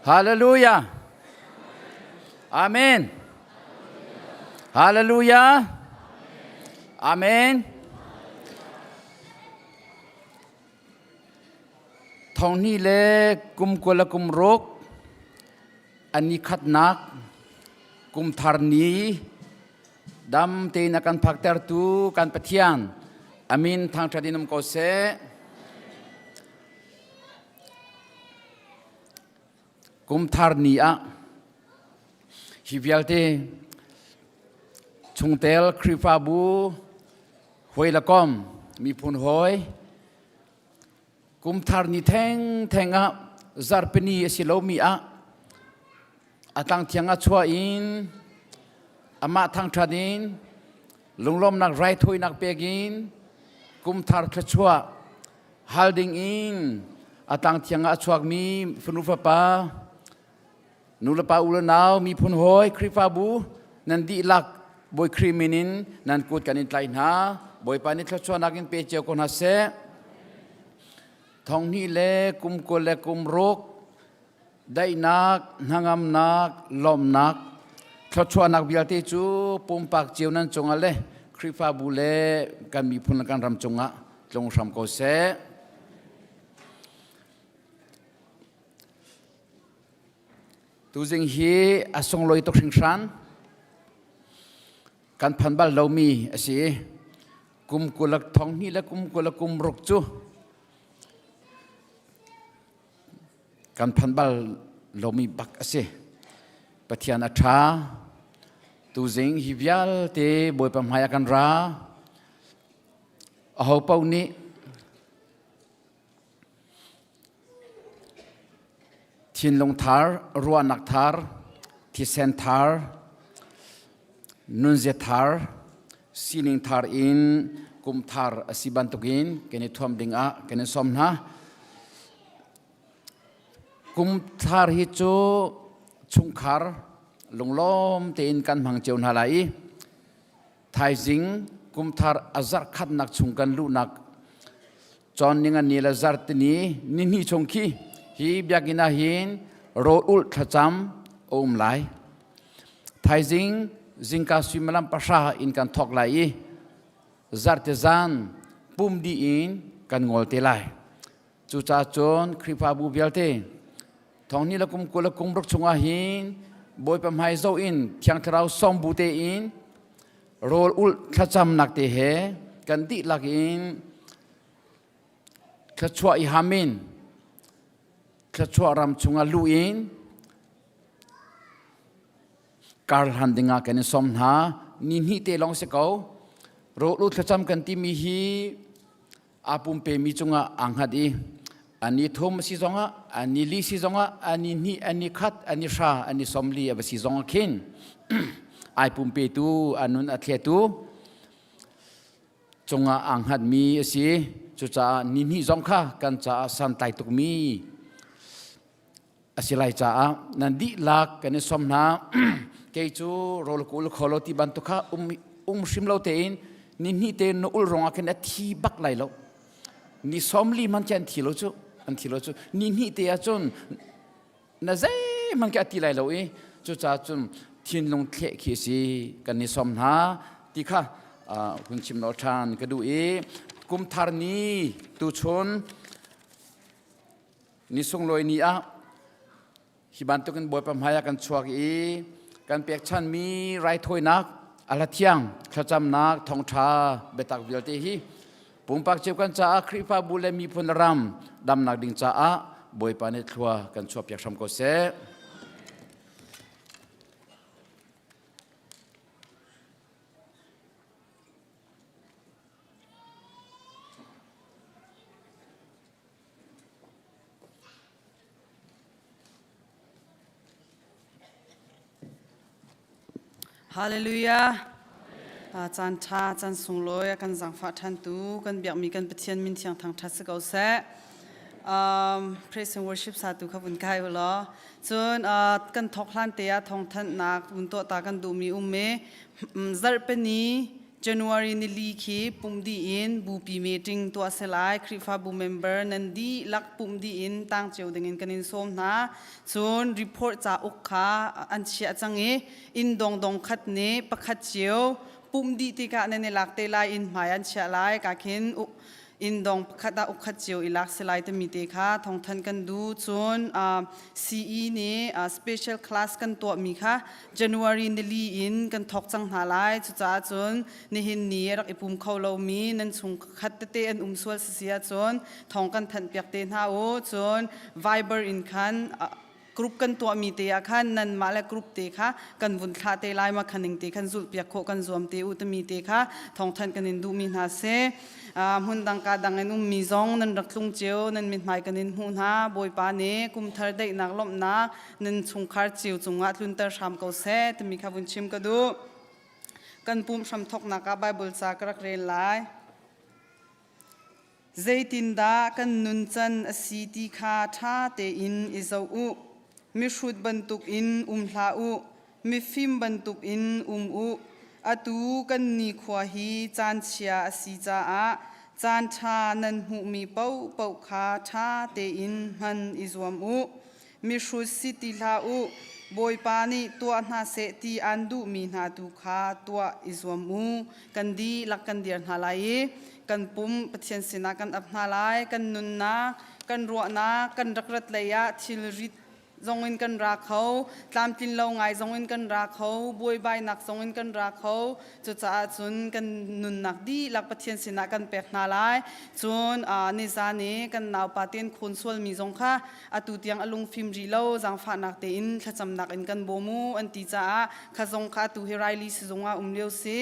Hallelujah. Amen. Hallelujah. Amen. Thonghni le kum kul le kum ruk an ni khatnak kum thar ni dam tein a kan phaktertu kan Pathian amin thangṭhat in um ko seh. Kum thar ni ah hi vialte chungtel Khrihfabu hawi le kom miphun hawi kum thar ni thengtheng ah zarhpini a si lomi ah a tlangthiang ah chuah in amah thangṭhat in lunglawmnak raithawinak pek in kum thar thluachuah hal ding in a tlangthiang ah a chuakmi fanu fapa nulepa u le nau miphun hawi Khrihfabu nan dihlak Bawi Khrih min in nan kut kan in tlaih hna. Bawipa nih thluachuahnak in pe cio ko hna seh. Thong hnih le kum kul le kum ruk daihnak, hnangamnak, lawmhnak, thluachuahnak vialte cu pumpak cio nan cungah le Khrihfabu le kan miphun le kan ram cungah tlung hram ko seh. Tuzing hi a sunglawi tuk hringhran. Kan phan bal lomi a si. Kum kulak thong hnih le kum kulak kum ruk cu kan phan bal lomi bak a si. Pathian a ṭha. Tuzing hi vialte Bawipa hmai ah kan ra. Aho paoh nih Thinlung thar, ruahnak thar, thisen thar, nunzia thar, sining thar in kum thar a si bantukin kan i thuam ding ah kan in sawm hna. Kum thar hi cu chungkhar lunglawm tein kan hmang cio hna lai i thaizing kum thar a zarh khatnak chung kan luhnak Cawn ning an ni le zartini ni hnih chung khi hi biakinn ah hin rawl ulh thlacam a um lai. Thaizing zingka suimilam pahra in kan thawk lai i zarte zan pum dih in kan ngol te lai. Cucaah cun Khrihfabu vialte thong ni le kum 20 le kum ruk chungah hin Bawipa hmai zoh in Thiang Thlarau sawm bu tein rawl ulh thlacamnak te he kan dihlak in thluachuah i ham in thluachuah ram chungah luh in kar hlan dingah kan in sawm hna. Ni hnih te lawng si ko. Rawl ulh thlacam kan timi hi aa pumpemi cungah aa hngat i ani thum a si zongah, ani li si zongah, ani hnih, ani khat, ani hra, ani 40 a va si zongah khin ai pumpetu, a nun a thletu cungah aa hngatmi a si. Cucaah ni hnih zong kha kan caah santlai tukmi a si lai caah nan dihlak kan i sawm hna. Kei cu rawl ka ul kho lo ti bantuk kha um, um hrim lo tein ni hnih te na ul rong ah khin a thi bak lai lo. Ni 40 man khi an thi lo cu, an thi lo cu. Ni hnih te ah cun na zeihmanh khi a ti lai lo i cucaah cun thinlung thleh khi a si. Kan i sawm hna ti kha hun chim lo ṭhan ka duh i kum thar ni tuchun Ni sunglawi ni ah hi bantukin Bawipa hmai ah kan chuak i kan pekchanmi raithawinak, a thiang thlacamnak, thawngṭha biatak vialte hi pumpak cio kan caah, Khrihfabu le miphun ram damnak ding caah Bawipa nih thlua kan chuahpiak hram ko seh. Hallelujah. Caan ṭha, caan sunglawi a kan zaangfah ṭhantu kan biakmi kan Pathian min thiang thangṭhat si ko seh. Praise and worship satu kha vun kai u law. Cun kan thawk hlan te ah thawngthanhnak vun tuah ta kan duhmi um i zarhpini January nili khi pumh dih in bupi meeting tuah si lai. Khrihfabu member nan dihlak pumh dih in tang cio dingin kan in sawm hna. Cun report cauk kha an chiah cang i inn dongdong khat nih pakhat cio pumh dih tikah nan i lak te lai inn hmai an chiah lai ka khin inn dong pakhat ah ukhat cio i lak si lai timi te kha thawngthan kan duh. Cun CE nih special class kan tuahmi kha January nili in kan thawk cang hna lai. Cucaah cun nihin ni rak i pum kho lomi nan chung khat tete an um sual si ahcun thawng kan thanh piak te hna u. Cun Viber in khan group kan tuahmi te ah khan nanmah le group te kha kan vun thlah te lai ma khaning te khan zulh piak khawh kan zuam te u timi te kha thawngthanh kan in duhmi hna si. Hmun dang ka dang in ummi zong nan rak tlung cio nan mithmai kan in hmuh hna. Bawipa nih kumthar daihnak lawmhnak nan chungkhar cio cungah tlunter hram ko seh timi kha vun chim ka duh. Kan pumh hramthawknak ah Bible ca ka rak rel lai. Zeitindah kan nuncan a si ti kha ṭha tein i zoh u. Mihrut bantukin um hlah u, mifim bantukin um u. Atu kan nikhua hi caan chia a si caah caan ṭha nan hmuhmi paohpaoh kha ṭha tein hman i zuam u. Mihrut si ti hlah u, Bawipa nih tuah hna seh ti aan duhmi hna tu kha tuah i zuam u. Kan dihlak kan dir hna lai i kan pum Pathian sinah kan ap hna lai. Kan nunnak, kan ruahnak, kan rak rat lei ah thilrit zongin kan ra kho, tlamtlin lo ngai zongin kan ra kho, buaibainak zongin kan ra kho. Cucaah cun kan nunnak dihlak Pathian sinah kan pek hna lai. Cun nizan i kan naupa ten khawn sualmi zong kha atu tiang a lungfim rih lo, zaangfahnak tein thlacamnak in kan bawm u an ti caah kha zong kha atu hi Riley sizung ah um lio si.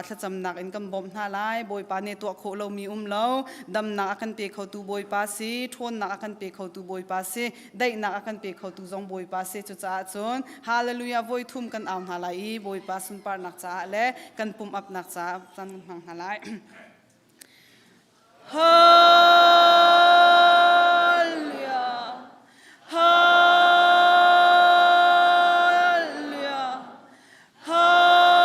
Thlacamnak in kan bawmh hna lai. Bawipa nih tuah khawh lomi um lo, damnak a kan pe khotu Bawipa si, ṭhawnnak a kan pe khotu Bawipa si, daihnak a kan pe khotu zong Bawipa si. Cucaah cun Hallelujah voi thum kan au hna lai i Bawipa sunparnak caah le kan pum apnak caah caan kan hmang hna lai. Hallelujah. Hallelujah. Hallelujah.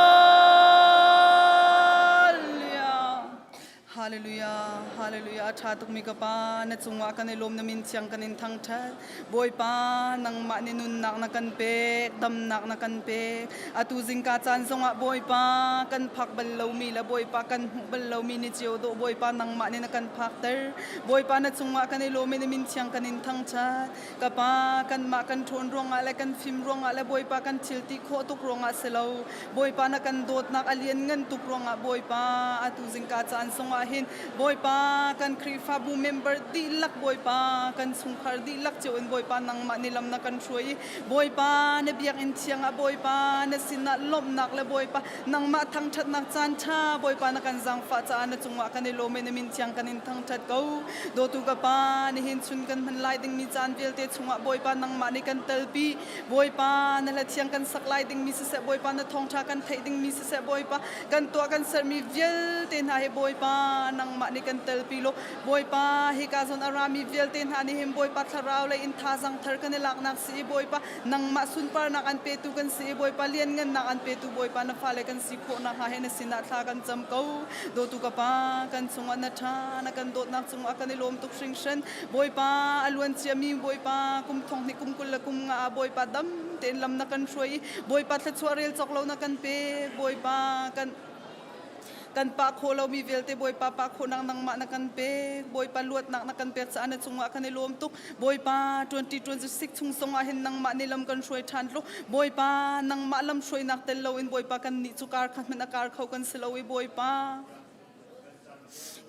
Hallelujah. Hallelujah. A ṭha tukmi ka Pa, na cungah kan i lawm, na min thiang kan in thangṭhat. Bawipa, nangmah nih nunnak na kan pek, damnak na kan pek. Atu zingka caan zongah Bawipa, kan phak bal lomi le Bawipa kan hmuh bal lomi ni cio dawh Bawipa nangmah nih na kan phakter. Bawipa na cungah kan i lawm i na min thiang kan in thangṭhat. Ka Pa, kanmah kan ṭhawn ruangah le kan fim ruangah le Bawipa kan thil ti khawh tuk ruangah si lo. Bawipa na kan dawtnak a lianngan tuk ruangah Bawipa atu zingka caan zongah hin Bawipa kan Khrihfabu member dihlak Bawipa kan chungkhar dihlak cio in Bawipa nangmah ni lam na kan hruai i Bawipa na biakinn thiang ah Bawipa na sinah lawmhnak le Bawipa nangmah thangṭhatnak caan ṭha Bawipa na kan zaangfah caah na cungah kan i lawm i na min thiang kan in thangṭhat ko. Dawtu ka Pa, nihin chun kan hman lai dingmi caan vialte chungah Bawipa nangmah nih kan telpi. Bawipa na hla thiang kan sak lai dingmi siseh, Bawipa na thawngṭha kan theih dingmi siseh, Bawipa kan tuah kan sermi vialte hna hi Bawipa nangmah nih kan telpi law Bawipa hika zawn a rami vialte hna nih hin Bawipa thlarau lei in thazaang thar kan i laknak si i Bawipa nangmah sunparnak an petu kan si i Bawipa lianngannak an petu Bawipa na fale kan si khawh nakhnga he na sinah thla kan cam ko. Dawtu ka Pa, kan chungah na ṭha, na kan dawtnak cungah kan i lawm tuk hringhran. Bawipa a luan ciami Bawipa kum thong hnih kum 25 ah Bawipa dam tein lam na kan hruai i Bawipa thluachuah rel cawk lo na kan pek. Bawipa kan kan pah khawh lomi vialte Bawipa pah khawhnak nangmah na kan pek. Bawipa luatnak na kan pek caah na cungah kan i lawm tuk. Bawipa 2026 chung zongah hin nangmah nih lam kan hruai ṭhan tluk. Bawipa nangmah lam hruainak tel loin Bawipa kan nih cu kar kha hmanh a kar kho kan si lo i Bawipa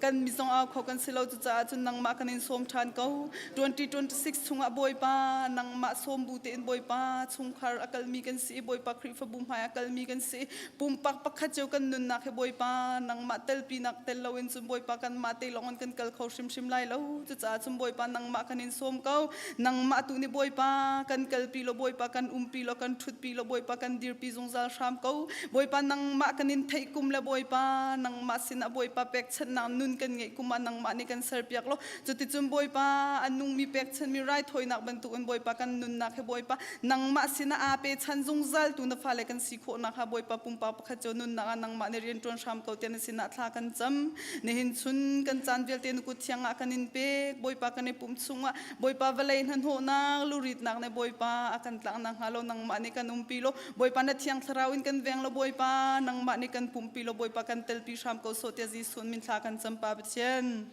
kan mi zong au kho kan si lo. Cucaah cun nangmah kan in sawm ṭhan ko. 2026 chungah Bawipa nangmah sawm bu tein Bawipa chungkhar a kalmi kan si i Bawipa Khrihfabu hmai a kalmi kan si. Pumpak pakhat cio kan nunnak hi Bawipa nangmah telpinak tel loin cun Bawipa kanmah te lawng in kan kal kho hrimhrim lai lo. Cucaah cun Bawipa nangmah kan in sawm ko. Nangmah tu nih Bawipa kan kalpi law Bawipa kan umpi law kan ṭhutpi law Bawipa kan dirpi zungzal hram ko. Bawipa nangmah kan in theih kum le Bawipa nangmah sinah Bawipa pekchanhnak nun. nun kan ngeih kum ah nangmah nih kan serpiak law cuticun Bawipa a nungmi pekchanmi raithawinak bantukin Bawipa kan nunnak hi Bawipa nangmah sinah aa pechan zungzal tu na fale kan si khawh nakhnga Bawipa pumpak pakhat cio nunnak ah nangmah nih rian ṭuan hram ko tiah na sinah thla kan cam. Nihin chun kan caan vialte na kut thiang ah kan in pek. Bawipa kan i pum chungah Bawipa vawlei hnahnawhnak luritnak nih Bawipa a kan tlak nakhnga lo nangmah nih kan umpi law Bawipa na thiang thlarau in kan veng law Bawipa nangmah nih kan pumpi law Bawipa kan telpi hram ko sawh tiah Jesuh min thla kan cam Pa Pathian.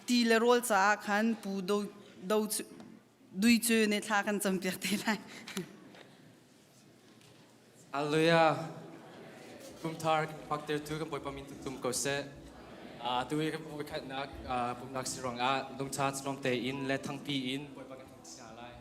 Ti le rawl caah khan pu do do dui cu nih thla kan campiak te lai. Hallelujah. Kumthar faktertu kan Bawipa min tum ko seh. Tu hi kan voikhatnak pumnak si ruangah lungtha chanom tein le thangpi in Bawipa kan thangṭhat hna lai.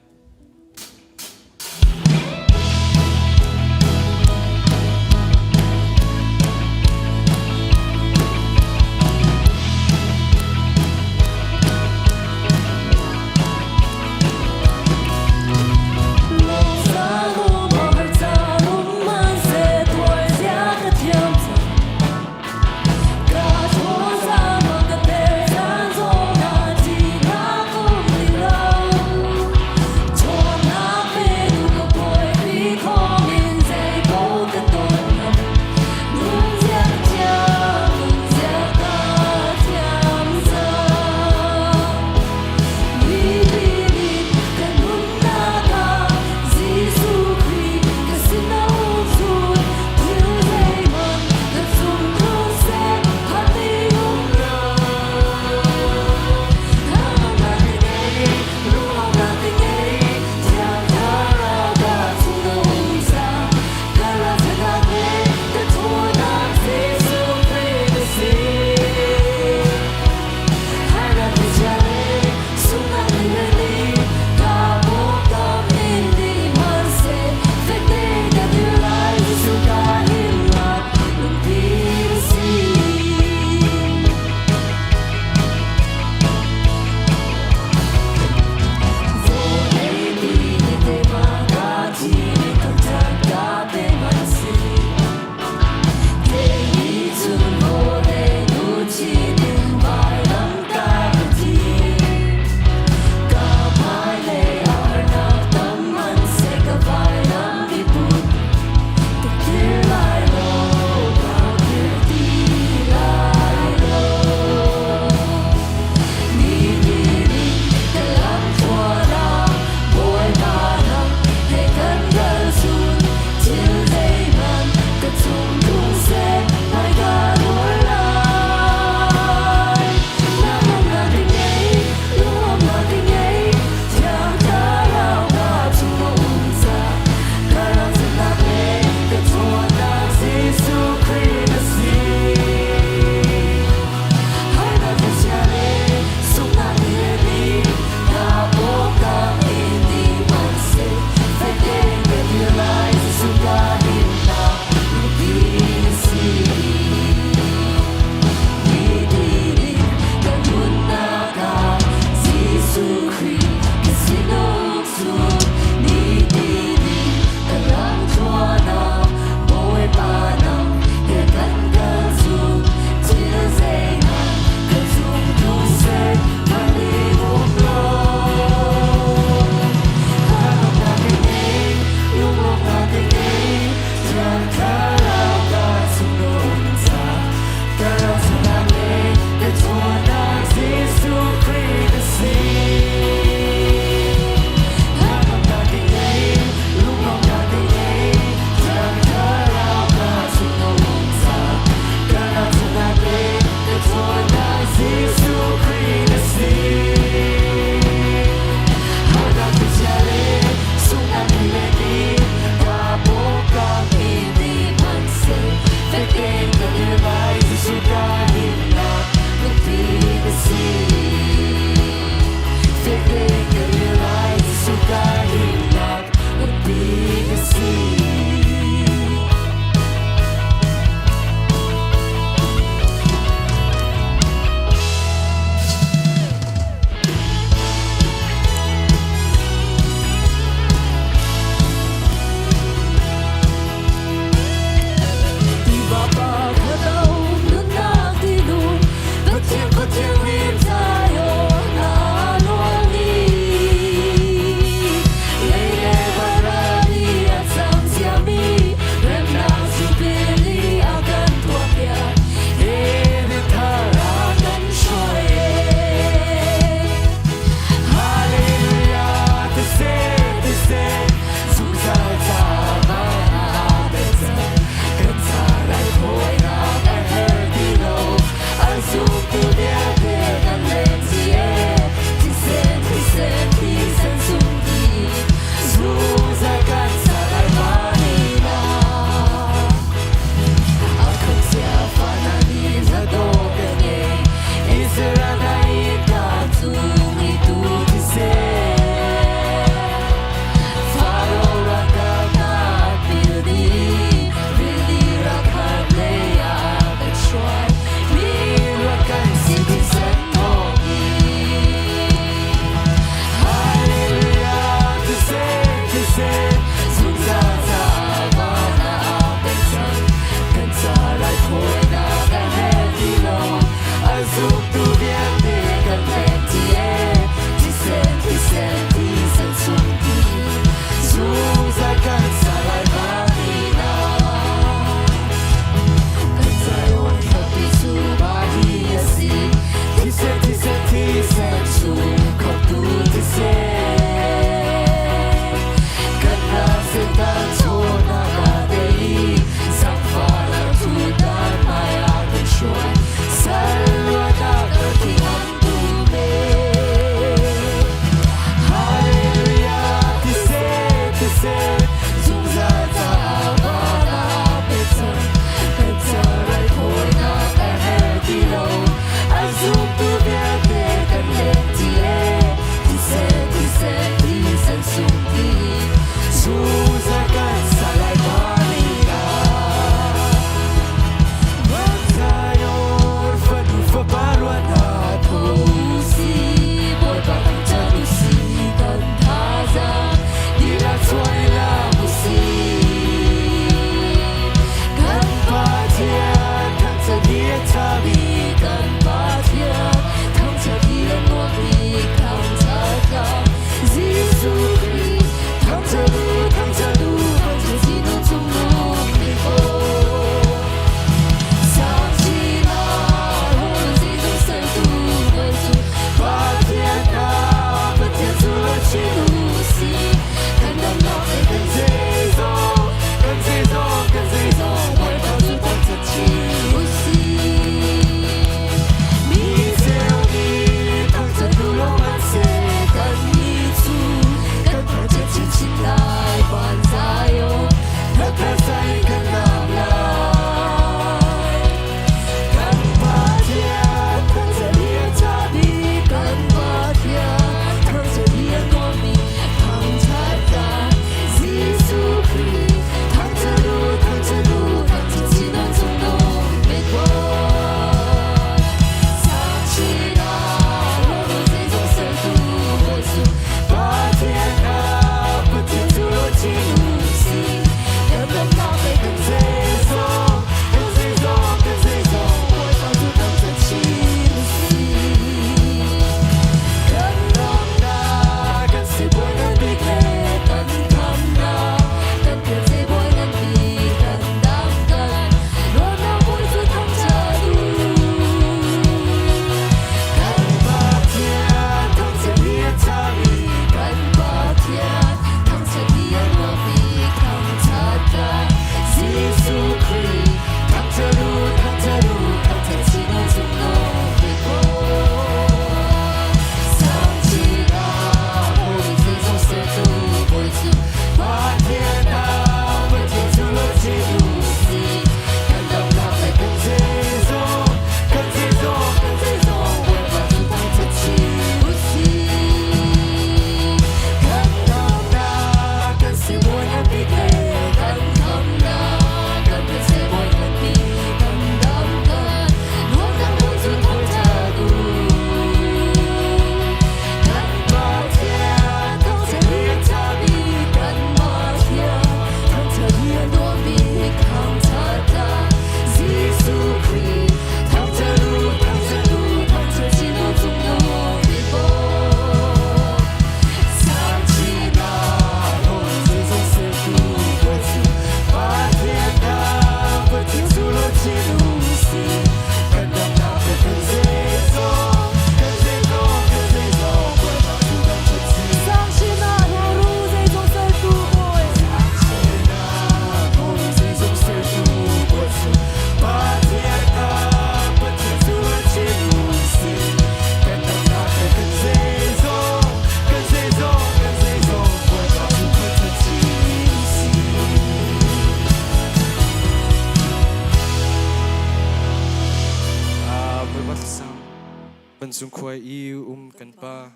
Vancung khua i um kan Pa,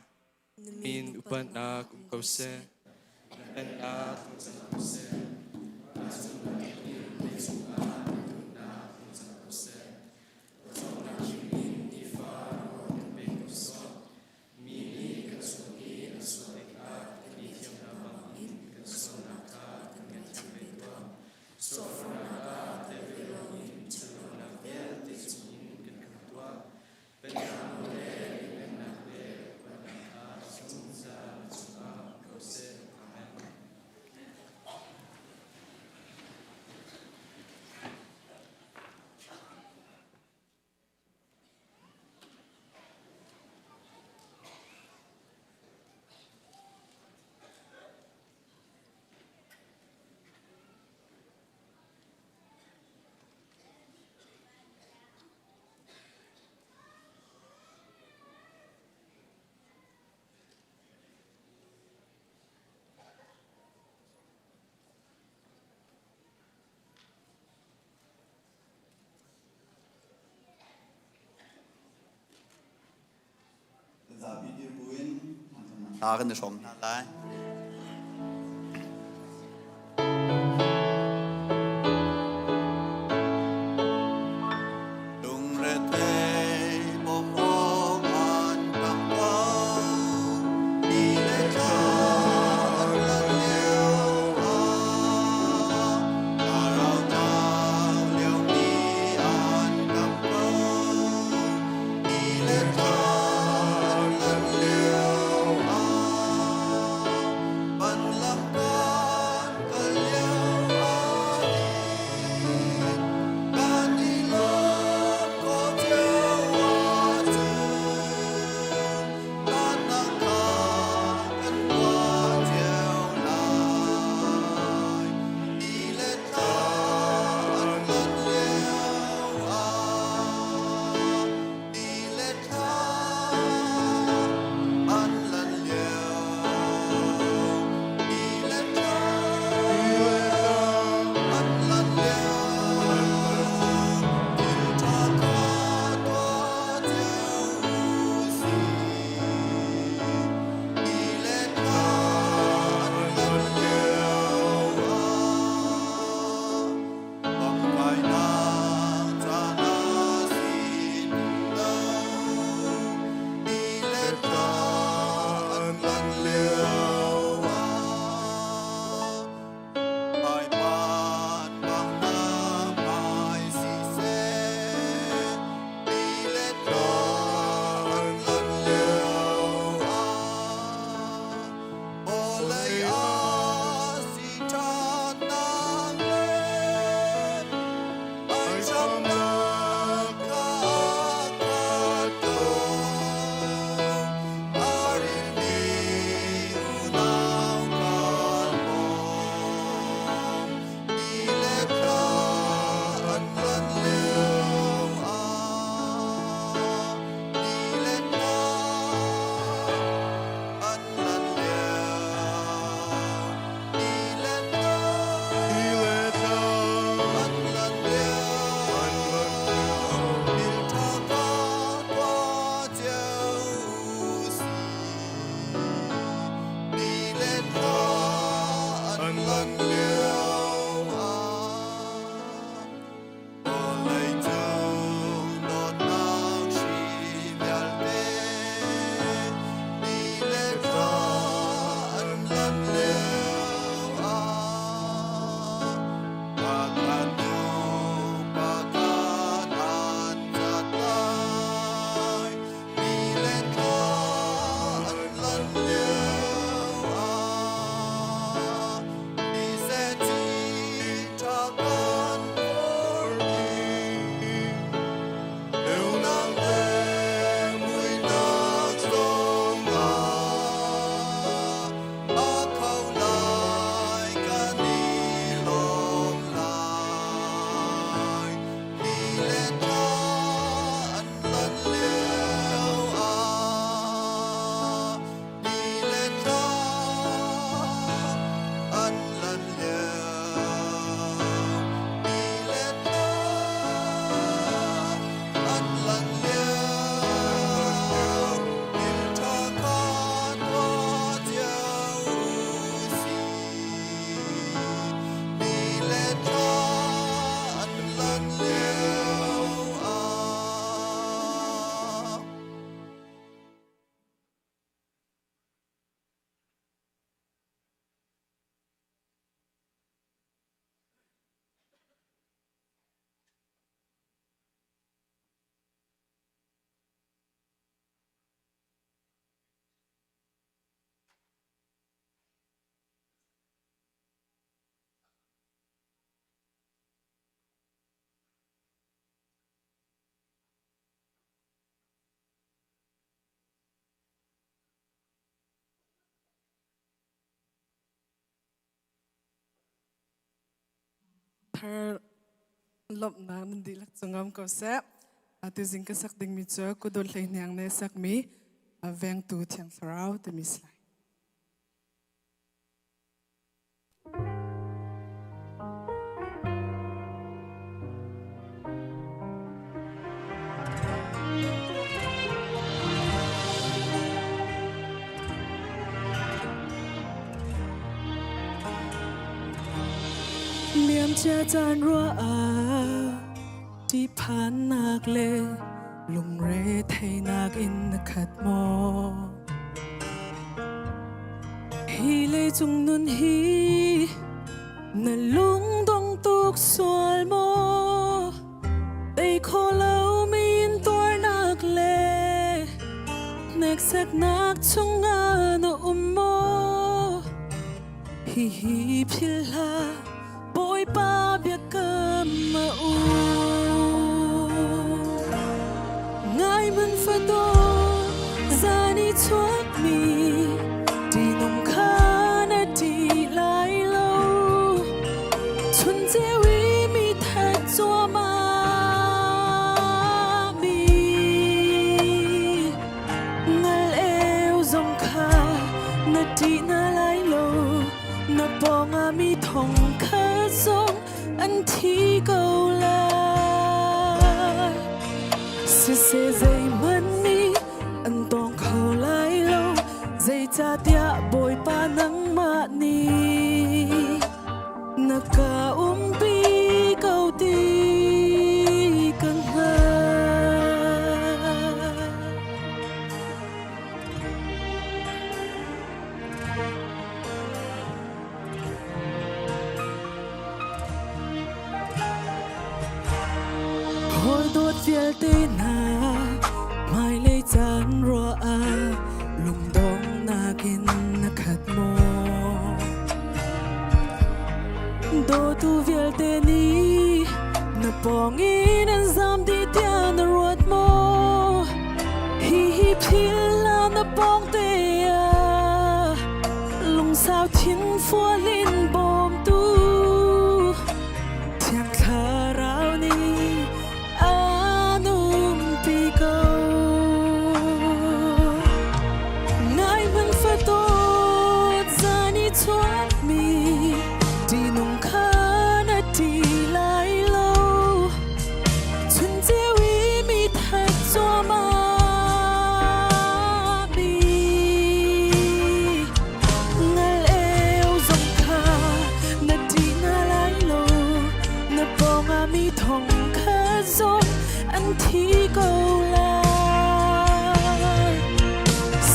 na min upatnak um ko seh. Na pennak tlung cang ko seh. Vancung lei cungah na duhnak tlung cang ko seh. Cawmnak in nifa rawl kan pe ko sawh. Mi nih kan cung i an sual tikah kan i thiam hna bangin kan sualnak kha kan ngaihthiam ve tuah. Sualforhnak ah tel ve loin ṭhatlonak vialte chungin kan khamh tuah. Pennak le lianhngannak le upatnak kha zungzal na cungah um ko seh. Amen. Zapi dir buin hla kan i hrawm hna lai. Lungrethei bawm awk an tam ko, ni le thla an lan lio ah, a rau liomi an tam ko. Kumthar lawmhnak nan dihlak cungam ko seh. Tuzing ka sak dingmi cu kudul hleihniang ne sakmi vengtu Thiang Thlarau timi si lai. Liamcia caan ruah ah ṭihphannak le lungre theihnak in na khat maw? Hi leicung nun hi na lungdong tuk sual maw? Tei kho lomi in tuarnak le hneksaknak chungah na um maw? Hihi philh hlah, Bawipa biakam a um. Ngai man fado zan i chuakmi ṭihnung kha na ṭih lai lo. Chun ceu i mi that cuahmah mi ngal eu zong kha na ṭih na lai lo. Na pawngah mi thong khat zong an thi ko lai. Siseh zeihmanh nih an tawng kho lai lo, zeicahtiah Bawipa nangmah nih na ka umpi ko ti ka hngalh. Hawi dawt vialte hna hmailei caan ruah ah lungdongnak in na khat maw? Dawtu vialte nih na pawng in an zam dih tiah na ruat maw? Hihi philh hlah na pawng te ah lungsau thinfual in bawmtu Thiang Thlarau nih aan umpi ko. Ngai hmanh fadawt zan i chuakmi ṭihnung kha na ṭih lai lo. Chun ceu i mi that cuahmah mi ngal eu zong kha na ṭih na lai lo. Na pawngah mi thong khat zong an thi ko lai.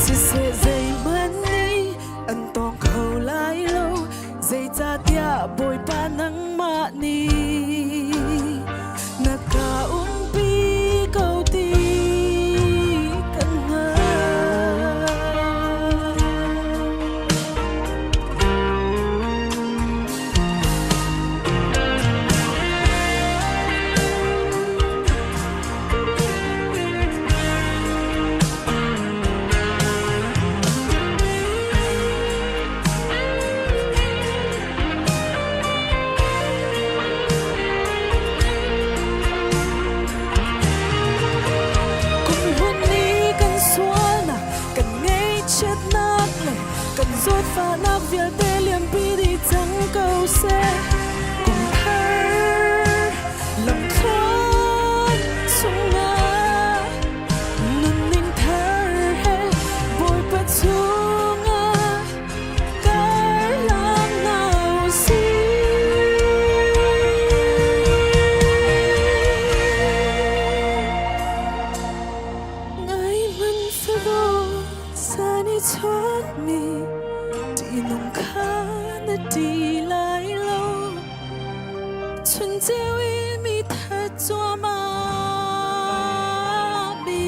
Siseh zeihmanh nih an tawng kho lai lo, zeicahtiah Bawipa nangmah nih na ka umpi ko ti kan hngalh. Kum hlun nih kan sualnak, kan ngaihchiatnak le kan zawtfahnak vialte liampi dih cang ko seh. Kum thar lamthluan chungah nunning thar he Bawipa chungah karhlang hna usih. Ngai hmanh selaw san i chuakmi ṭihnung kha na ṭih lai lo. Chun ceu i mi that cuahmah mi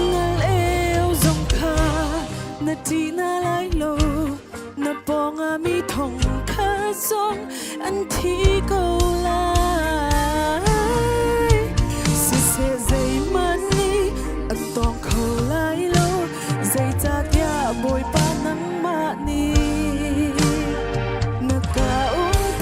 ngal eu zong kha na ṭih na lai lo. Na pawngah mi thong khat zong an thi ko lai. Siseh zeihmanh nih an tawng kho lai lo, zeicahtiah Bawipa nangmah nih na ka umpi.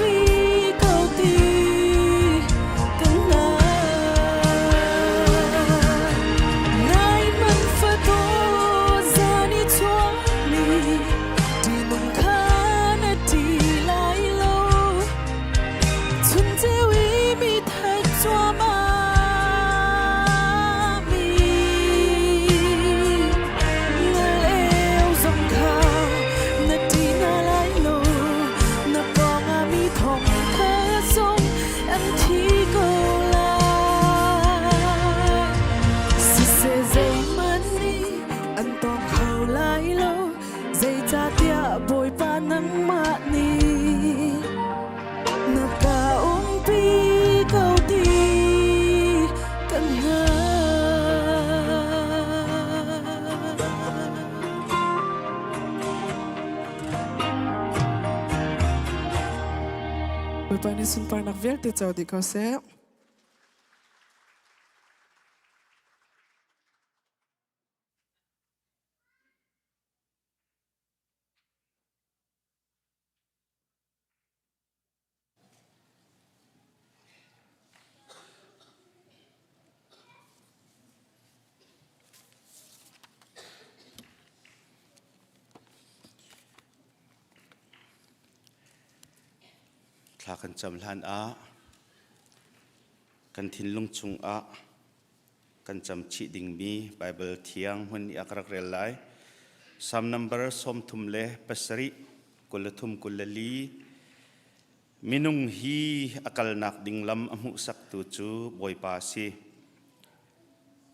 nih sunparnak vialte co dih ko seh. Thla kan cam hlan ah kan thinlung chungah kan cam chih dingmi Baibal thiang hmun i a ka rak rel lai. Psalm number 37, 23, 24. Minung hi a kalnak ding lam a hmuhsaktu cu Bawipa a si.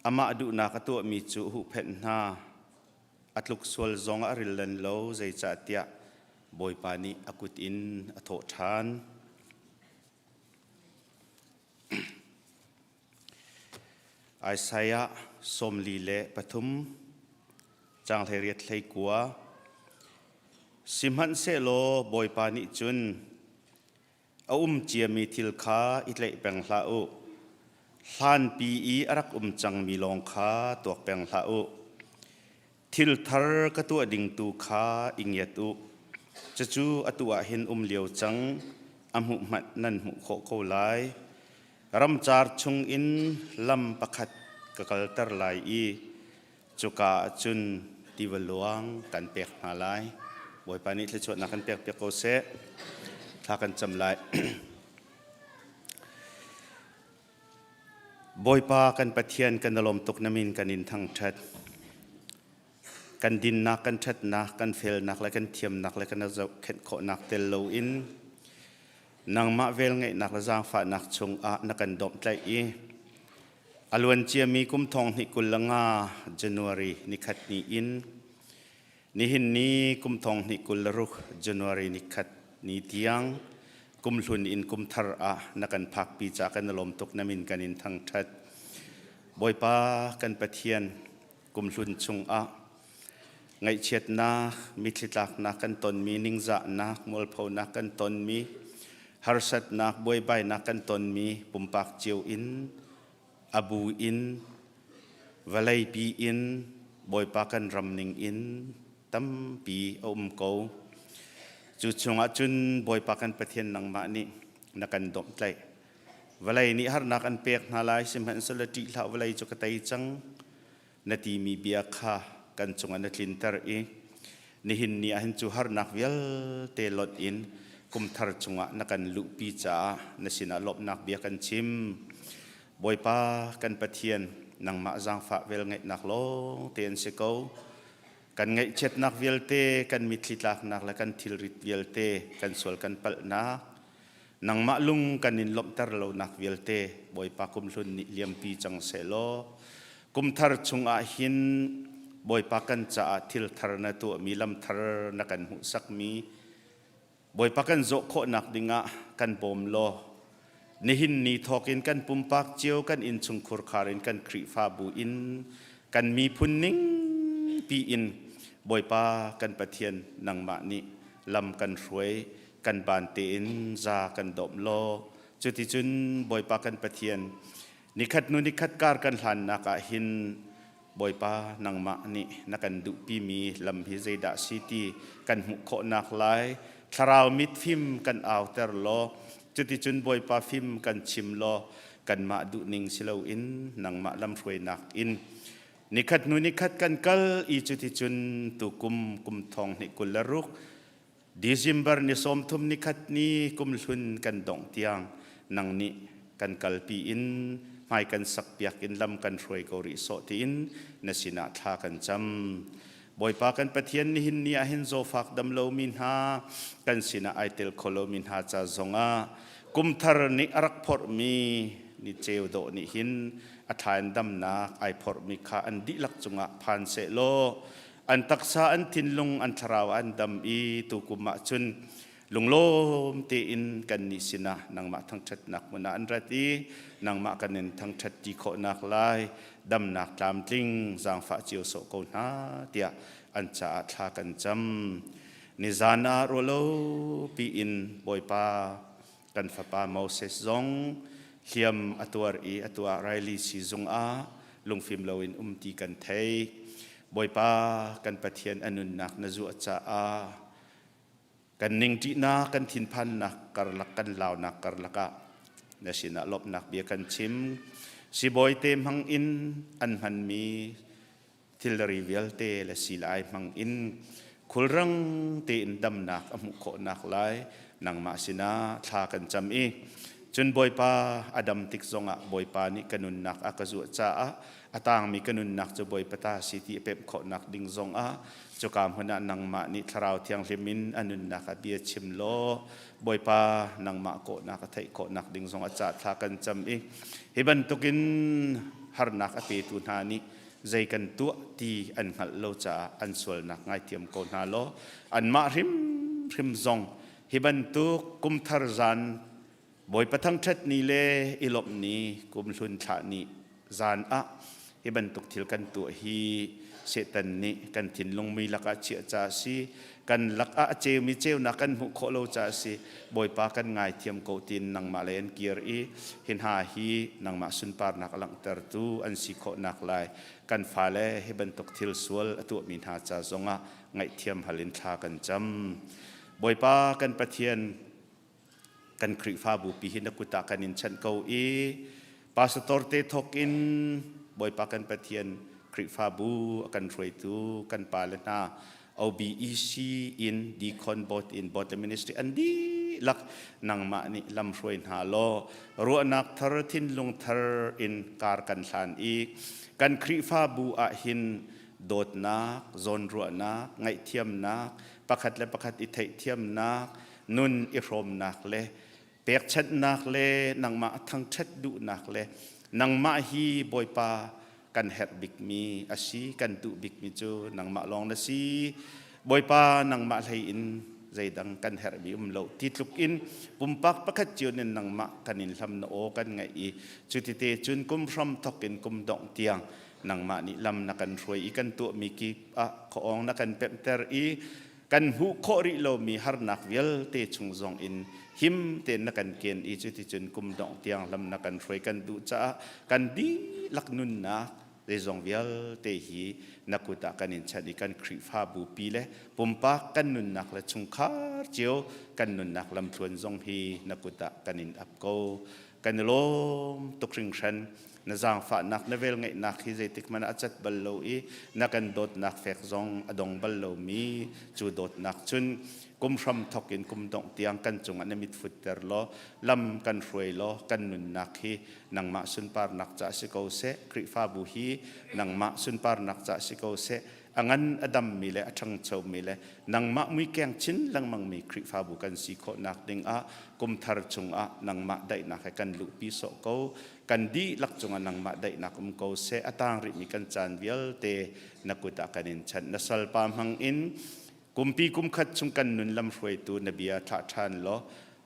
Amah duhnak a tuahmi cu a huhphenh hna. A tluk sual zong a ril lan lo, zeicahtiah Bawipa nih a kut in a thawh ṭhan. Isaiah 43, caang 18 hlei kua. Sihmanhsehlaw Bawipa nih cun a um ciami thil kha i tlaih peng hlah u. Hlanpi i a rak um cangmi lawng kha tuak peng hlah u. Thil thar ka tuah ding tu kha i ngiat u. Cucu atu ah hin um lio cang, a hmuh hmanh nan hmuh khawh ko lai. Ramcar chungin lam pakhat ka kalter lai i cuka ah cun tiva luang kan pek hna lai. Bawipa nih thluachuahnak kan pek piak ko seh. Thla kan cam lai. Bawipa kan Pathian kan i lawm tuk na min kan in thangṭhat. Kan dinnak, kan ṭhatnak, kan felnak le kan thiamnak le kan zohkhenh khawhnak tel loin nangmah velngeihnak le zaangfahnak chungah na kan dawmhtlaih i a luan ciami kum 2025 January nikhat ni in Nihin ni kum 2026 January nikhat ni tiang kumhlun in kumthar ah na kan phakpi ca kan i lawm tuk na min kan in thangṭhat. Bawipa kan Pathian kumhlun chungah ngaihchiatnak, mitthli tlaknak kan tonmi, ningzahnak, mualphonak kan tonmi, harsatnak, buaibainak kan tonmi pumpak cio in a bu in vawleipi in Bawipa kan ram ning in tampi a um ko. Cu chungah cun Bawipa kan Pathian nangmah nih na kan dawmhtlaih. Vawlei nih harnak an pek hna lai, sihmanhsehlaw ṭih hlah vawlei cu ka tei cang na timi bia kha kan cungah na tlinter i nihin ni ah hin cu harnak vialte lonh in kumthar chungah na kan luhpi caah na sinah lawmhnak bia kan chim. Bawipa kan Pathian, nangmah zaangfah velngeihnak lawng te an si ko. Kan ngaihchiatnak vialte, kan mitthli tlaknak le kan thilrit vialte, kan sual kan palhnak, nangmah lung kan in lawmhter lonak vialte Bawipa kumhlun nih liampi cang sehlaw kumthar chungah hin Bawipa kan caah thil thar na tuahmi lam thar na kan hmuhsakmi Bawipa kan zawh khawhnak dingah kan bawm law nihin ni thawkin kan pumpak cio kan innchungkhur khar in kan Khrihfabu in kan miphun ning piin Bawipa kan Pathian nangmah nih lam kan hruai kan ban tein za kan dawm law cuticun Bawipa kan Pathian nikhat hnu nikhat kar kan hlannak ah hin Bawipa nangmah nih na kan duhpimi lam hi zeidah si ti kan hmuh khawhnak lai thlarau mit fim kan auter law cuticun Bawipa fim kan chim law kanmah duhning si loin nangmah lamhruainak in nikhat hnu nikhat kan kal i cuticun tukum kum 2026 December ni 30 nikhat ni kumhlun kan dongh tiang nang nih kan kalpi in hmai kan sakpiak in lam kan hruai ko rih sawh tiin na sinah thla kan cam. Bawipa kan Pathian nihin ni ah hin zawfak dam lomi hna kan sinah ai tel kho lomi hna ca zongah kumthar nih a rak phorhmi ni ceu dawh nih hin a thla in damnak ai phorhmi kha an dihlak cungah phan seh law an taksa an thinlung an thlarau an dam i tukum ah cun lunglawm tein kannih sinah nangmah thangṭhatnak hmun ah an rat i nangmah kan in thangṭhat ti khawhnak lai damnak tlamtling zaangfah cio sawh ko hna tiah an caah thla kan cam nizan ah ruahlo piin Bawipa. Kan fapa Moses zong hliam a tuar i atu ah Riley siizung ah lungfim loin um ti kan thei. Bawipa kan Pathian a nunnak na zuah caah kan ningṭihnak kan thinphannak karlak kan launak karlak ah na sinah lawmhnak bia kan chim. Sibawi te hmang in an hmanmi thilri vialte le silai hmang in khulrang tein damnak a hmuh khawhnak lai nangmah sinah thla kan cam i cun Bawipa a dam tik zongah Bawipa nih ka nunnak a ka zuah caah a tangmi ka nunnak cu Bawipa ta si ti a pemh khawhnak ding zongah cuka hmun ah nangmah nih Thlarau Thianghlim in a nunnak ah bia chim law Bawipa nangmah kawhnak a theih khawhnak ding zong a ca thla kan cam i hi bantukin harnak a petu hna nih zei kan tuah ti an hngalh lo caah an sualnak ngaithiam ko hna law anmah hrimhrim zong hi bantuk kumthar zan Bawipa thangṭhat ni le i lawmh ni kumhlun thlah ni zan ah hi bantuk thil kan tuah hi Satan nih kan thinlung mui lakah chiah ca a si kan lakah a ceumi ceunak kan hmuh khawh lo caah a si Bawipa kan ngaithiam ko tiin nangmah lei an kir i hi hna hi nangmah sunparnak a langhtertu an si khawhnak lai kan fale hi bantuk thil sual a tuahmi hna ca zongah ngaihthiam hal in thla kan cam Bawipa kan Pathian kan Khrihfabu pi hi na kut ah kan in chanh ko i pastor te thawk in Bawipa kan Pathian Khrihfabu a kan hruaitu kan pale hna OBEC in Deacon Board in Board Ministry an dihlak nangmah nih lamhruai hna law ruahnak thar thinlung thar in kar kan hlan i kan Khrihfabu ah hin dawtnak zawnruahnak ngaihthiamnak pakhat le pakhat i theihthiamnak nun i hrawmnak le pekchanhnak le nangmah thangṭhat duhnak le nangmah hi Bawipa kan herh bikmi a si kan duh bikmi cu nangmah lawng na si Bawipa nangmah hlei in zeidang kan herhmi um lo ti tluk in pumpak pakhat cio nin nangmah kan in hlam na aw kan ngaih i cutite cun kum hram thok in kum dongh tiang nangmah nih lam na kan hruai i kan tuahmi kip ah khuaawng na kan pemhter i kan hmuh khawh rih lomi harnak vialte chung zong in him tein na kan ken i cuticun kum dongh tiang lam na kan hruai kan duh caah kan dihlak nunnak zeizong vialte hi na kut ah kan in chanh i kan Khrihfabu pi le pumpak kan nunnak le chungkhar cio kan nunnak lamthluan zong hi na kut ah kan in ap ko kan i lawm tuk hringhran na zaangfahnak na velngeihnak hi zeitik hmanh ah a cat bal lo i na kan dawtnak fek zong a dong bal lomi cu dawtnak cun kum hram thok in kum dongh tiang kan cungah na mit futter law lam kan hruai law kan nunnak hi nangmah sunparnak ca si ko seh Khrihfabu hi nangmah sunparnak ca si ko seh a ngan a dammi le a ṭhangchomi le nangmah muikeng chin lengmangmi Khrihfabu kan si khawhnak dingah kumthar chungah nangmah daihnak he kan luhpi sawh ko kan dihlak cungah nangmah daihnak um ko seh a tang rihmi kan caan vialte na kut ah kan in chanh na salpa hmang in kumpi kumkhat chung kan nun lam hruaitu na bia thlah ṭhan law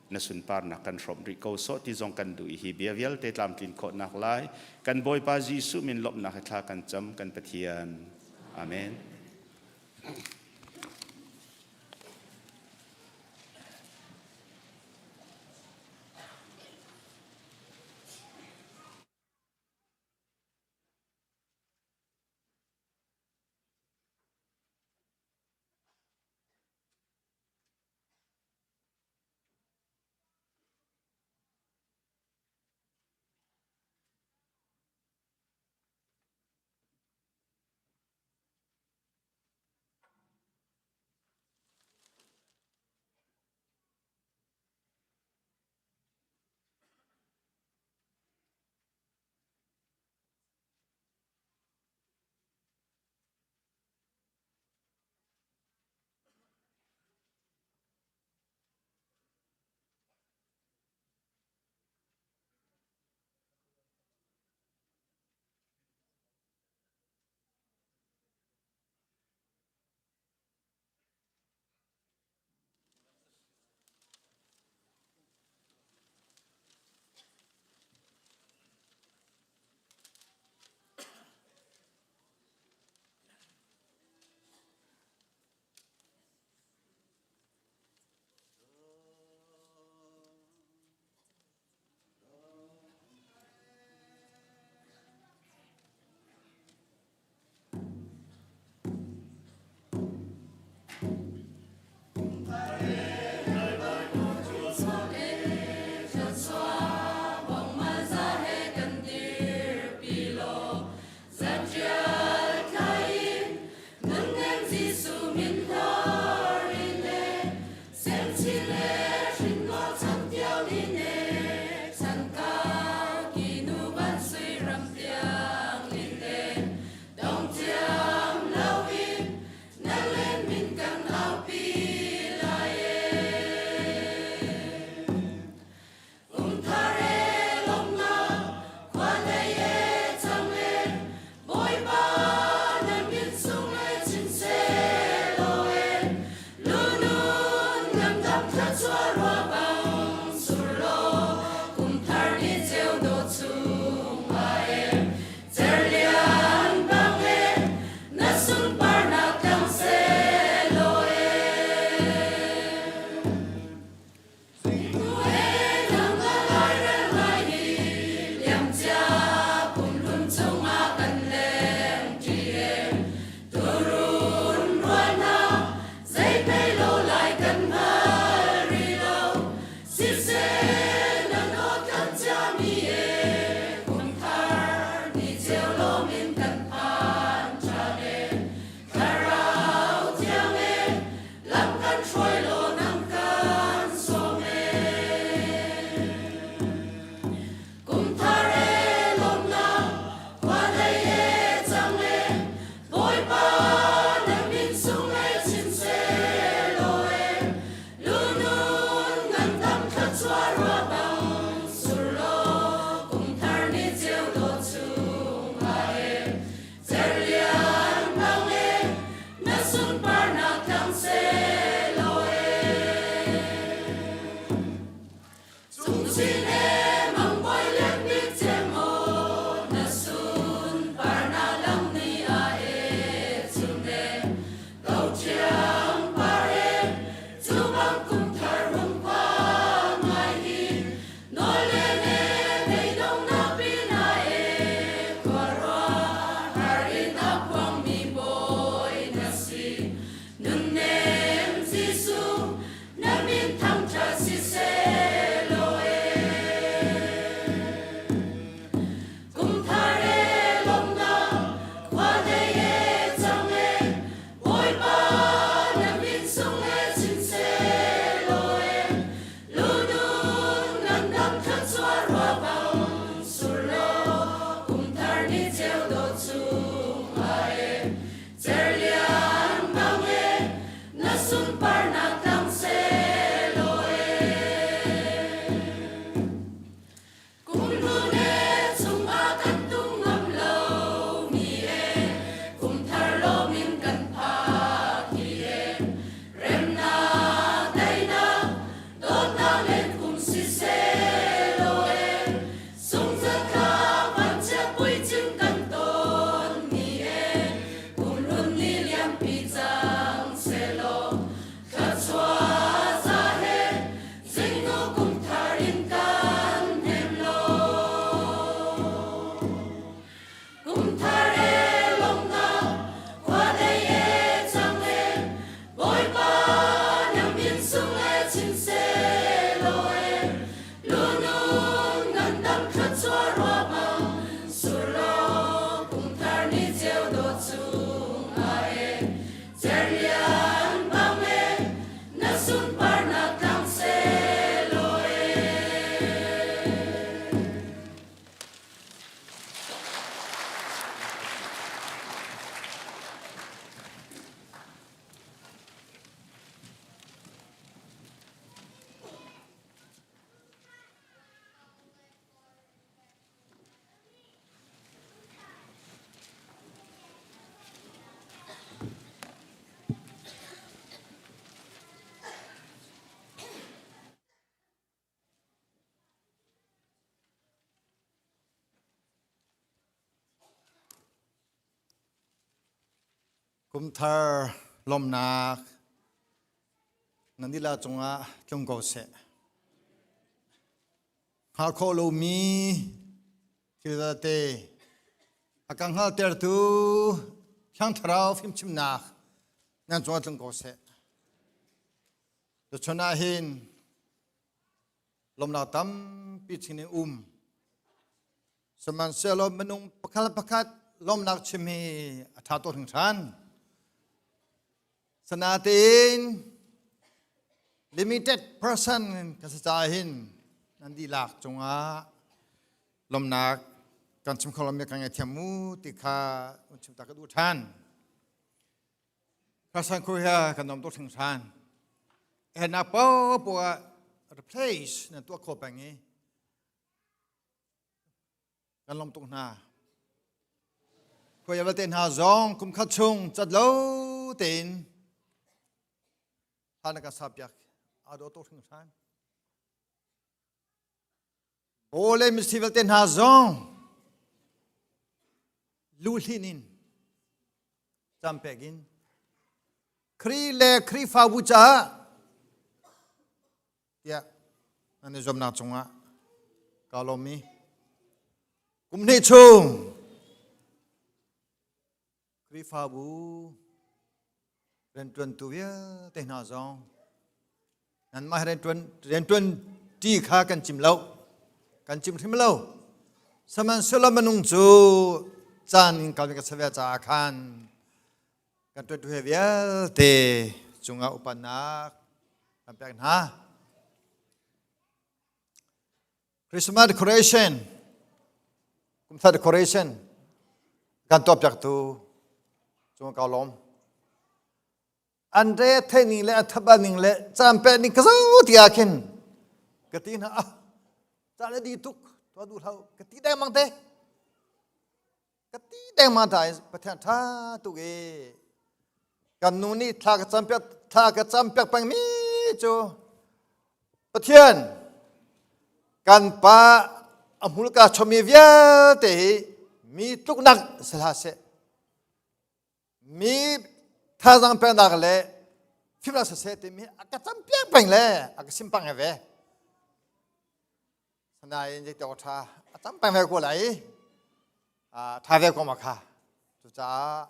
na sunparnak kan hrawmh rih ko sawh ti zong kan duh i hi bia vialte tlamtlin khawhnak lai kan Bawipa Jesuh min lawmhnak he thla kan cam kan Pathian. Amen. Kumthar lawmhnak nan lila cungah tlung ko seh. Hngalh khawh lomi thil vialte a kan hngalhtertu Thiang Thlarau fimchimnak nan cungah tlung ko seh. Tuchun ah hin lawmhnak tampi chin in um. Sihmanhsehlaw minung pakhat le pakhat lawmhnak chim hi a ṭha tuk hringhran. Sanatein limited person ka si caah hin nan dihlak cungah lawmhnak kan chim kho lomi kan ngaithiam mu ti kha un chim ta ka duh ṭhan. Khasan Korea kan nom tuk hringhran. Hernak paohpaoh ah replace nan tuah kho peng i Kan lawmh tuk hna. Khuai vialte hna zong kum khat chung cat lo tein hla na kan sapiak aa dawh tuk hringhran. Aw le misi vialte hna zong luhlin in campek in Khrih le Khrihfabu caah tiah nan i zuamnak cungah kaa lawm i kum hnih chung Khrihfabu rianṭuantu vialte hna zong nanmah rianṭuan rianṭuan ṭi kha kan cim lo kan cim hrim lo sihmanhsehlaw minung cu caan in kal ka savia caah khan kan ṭuantu he vialte cungah upatnak kan pek hna. Christmas decoration, kumthar decoration kan tuahpiaktu cungah ka lawm. An re theih ning le a thaba ning le caan pek ning ka zo ti ah khin ka ti hna ah caan a di tuk tuah duh hlah ka ti dengmang te. Ka ti dengmang ta Pathian ṭha tuk i kan nu nih thla ka campiak thla ka campiak pengmi cu Pathian kan pa a hmulka chomi vialte hi mi tluknak si hlah seh mi thazaang peknak le fimnak siseh timi a ka campiak peng le a ka sim pang ve Sanain zei tawk ṭha a tam peng ve ko lai ṭha ve ko ma kha cucaah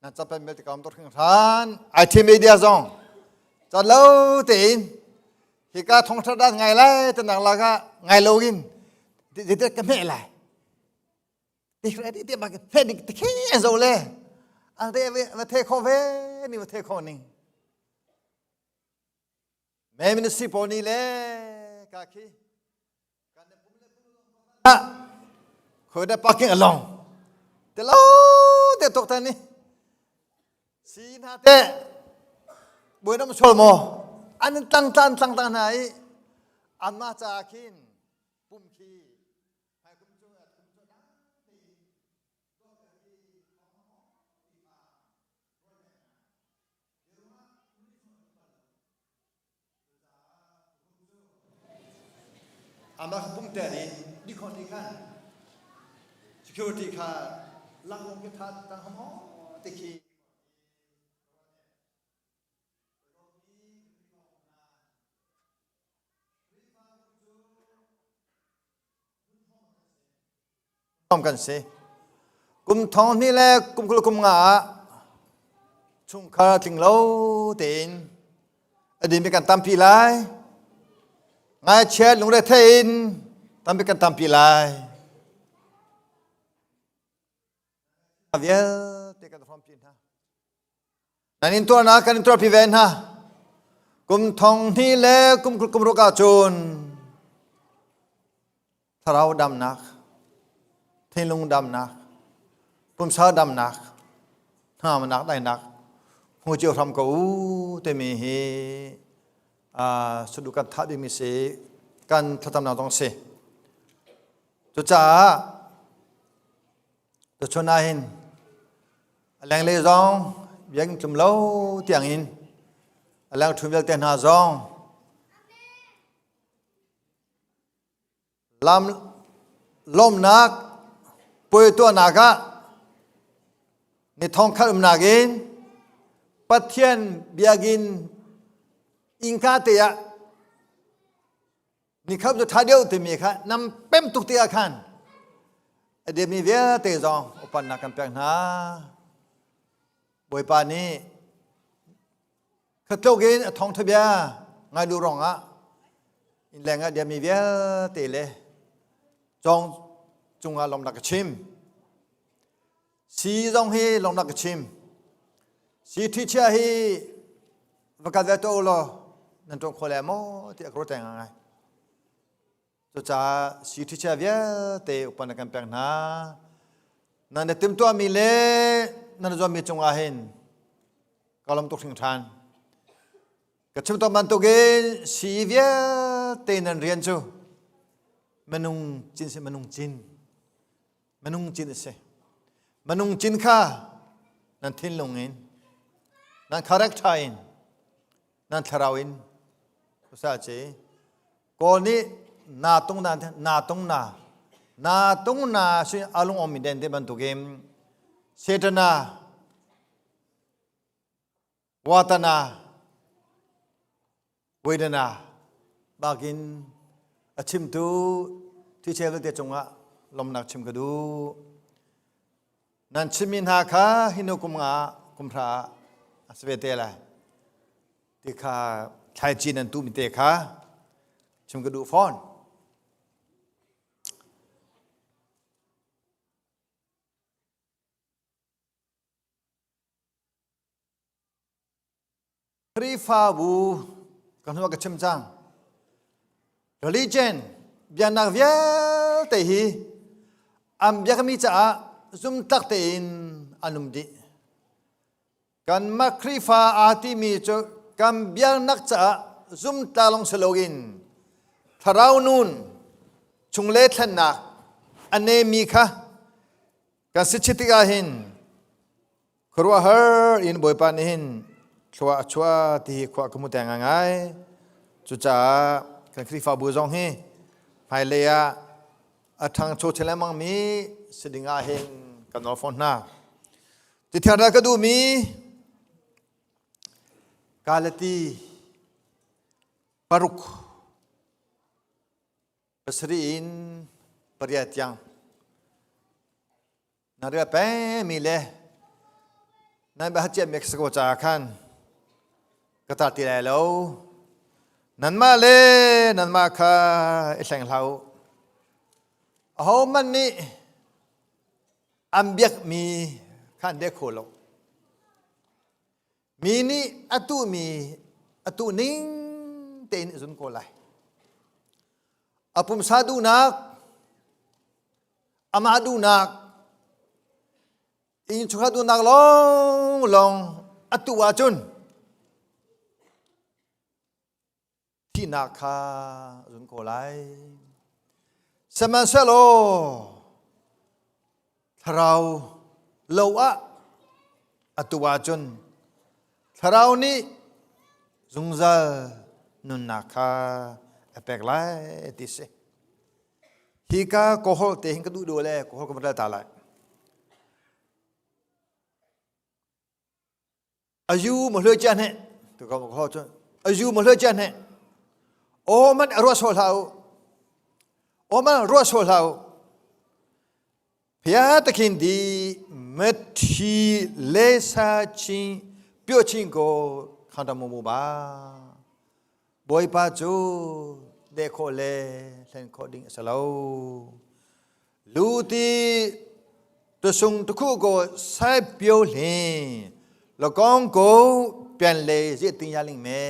nan capen bel tikam tuk hringhran IT media zong ca lo tein hika thongṭha dan ngai lai tanak laka ngai lo in zeitet ka hmeh lai ti ti ti ma ka dik ti khi an zo le an te va the kho ve ni va the kho ning Me ministry pawl nih le ka khi kan pum le pum khoi da parking along. Te lo te tok tan ni. Si hna te buai nam sual maw? An tlang tlan tlang tlang hna i anmah ca khin pum khi Amah pumte nih dikhon ti khan security kha langlong ke tha tang ham ti khi kan si. Kum thong hnih le kum 20 kum nga ah chungkhar tling lo tein a dimi kan tampi lai. Ngaichiat lungrethei in tampi kan tampi lai. Vialte kan hrawmpi hna. Nan intuarnak kan intuarpi ve hna. Kum thong hnih le kum 20 kum ruk ahcun thlarau damnak, thinlung damnak, pumsa damnak, hnamnak dainak hmu cio hram ko u timi hi sudu kan thah dingmi si kan thlacamnak zong si. Cucaah tuchun ah hin a lenglei zong biakinn tlum lo tiangin a leng ṭhum vialte hna zong Lam lawmhnak puai tuahnak ah ni thongkhat umnak in Pathian biakinn innka te ah ni khat cu ṭha deuh timi kha nam pem tuk te ah khan a demi vialte zong upannak kan pek hna. Bawipa nih Khatluk in a thawngtha bia ngai lu rong ah innleng ah diami vialte le cawng cungah lawmnak ka chim. Si zong hi lawmnak ka chim. Si thi chia hi va kal ve to law nan ṭong kho le maw ti a ka ruat ngai. Cucaah si thi chia vialte upan na kan pek hna. Nan na timhtuahmi le nan zuammi cungah hin ka lawm tuk hringhran. Ka chim tawn bantukin sii vialte nan rian cu minung cin si minung cin. Minung cin a si. Minung cin kha nan thinlung in, nan character in, nan thlarau in usa ce Kawl nih na tung na na tung na na tung na sin alung om mi den te bantukin Setana Watana Vedana bakin a chimtu thichel vialte cungah lomnak chim ka duh. Nan chimmi hna kha hinu kum nga kum hra ah a si ve te lai. Ti kha thlaici nan tuhmi te kha chim ka duh fawn. Khrihfabu kan hnu ka chim cang. Religion biaknak vialte hi an biakmi caah zumtak tein an um dih. Kanmah Khrihfa aa timi cu kan biaknak caah zumtla lawng si loin thlarau nun chungle thlennak a nemi kha kan si chit tikah hin khuaruahhar in Bawipa nih hin thlua a chuah ti hi khua ka hmu teng ngai. Cucaah kan Khrihfabu zong hi hmailei ah a ṭhangcho chin lengmang mi si ding ah hin kan nawl fawn hna. Tithiang ral ka duhmi Galati paruk pasarih in pariat tiang na rel pengmi le nan biahat Mexico caah khan ka tar ti lai lo. Nanmah le nanmah kha i hleng hlah u. Ahohmanh nih an biakmi kha an bia kho lo. Mi nih a tuhmi a tuh ning tein a zun ko lai. A pumsa duhnak, amah duhnak. Innchungkhar duhnak lawnglawng a tuh ahcun thihnak kha a zun ko lai. Sihmanhsehlaw thlarau lo ah a tuh ahcun thlarau nih zungzal nunnak kha a pek lai ti si. Hika kawhol te hin ka duh duh le kawhol ka va ta lai. Ayu ma hloi cha hne tu ka kho chun ayu ma hloi cha hne o man ruah so hlah u o man ruah so hlah u phia takhin di mathi le sa chin pyo chin ko khang ta mu mu ba Bawipa cu deh khawh le hlen khawh ding a si lo. Lu ti tusung tukhu ko sai pio hlin lakong ko pian le zi ting ya ling me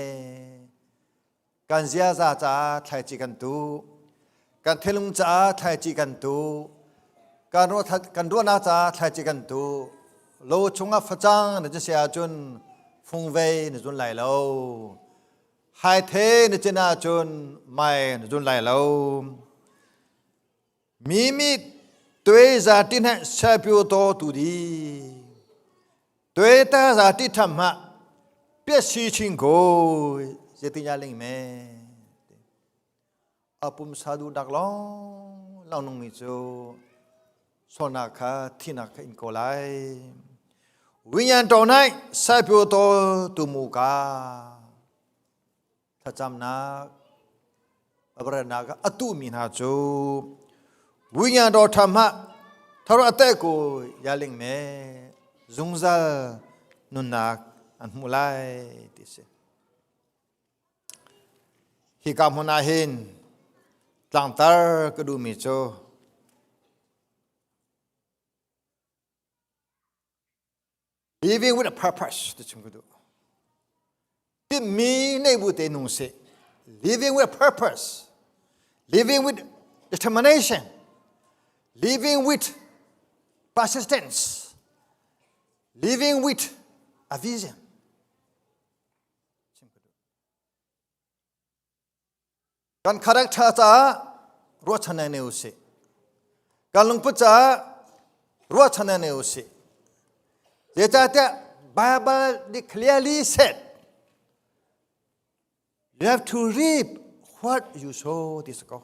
kan ziaza ca thlai chi kan tu kan thelung ca thlai chi kan tu kan ruah kan ruahnak ca thlai chi kan tu lo chungah facang na si ahcun fungvei na zun lai lo haithe na cin ahcun mai na zun lai lo mi mi tuai za ti hna sapio to tu di tuai ta za ti tham ha pia si ching ko zetinya ling me a pumsa duhnak lawng lawng nungmi cu sualnak kha thihnak kha in ko lai. Winyan to nai saipio to tumu ka thlacamnak abranak atu mi hna cu winyan do tham ha tharo ate ko yaling me zungzal nunnak an hmu lai ti si. Hika hmun ah hin tlangtar ka duhmi cu living with a purpose ti chung ka duh. Tinhmi nei bu te nung sih. Living with a purpose. Living with determination. Living with persistence. Living with a vision. Kan character caah ruahchan nei usih. Kan lungput caah ruahchan nei usih. Zeicahtiah Bible nih clearly said you have to reap what you sow ti si ko.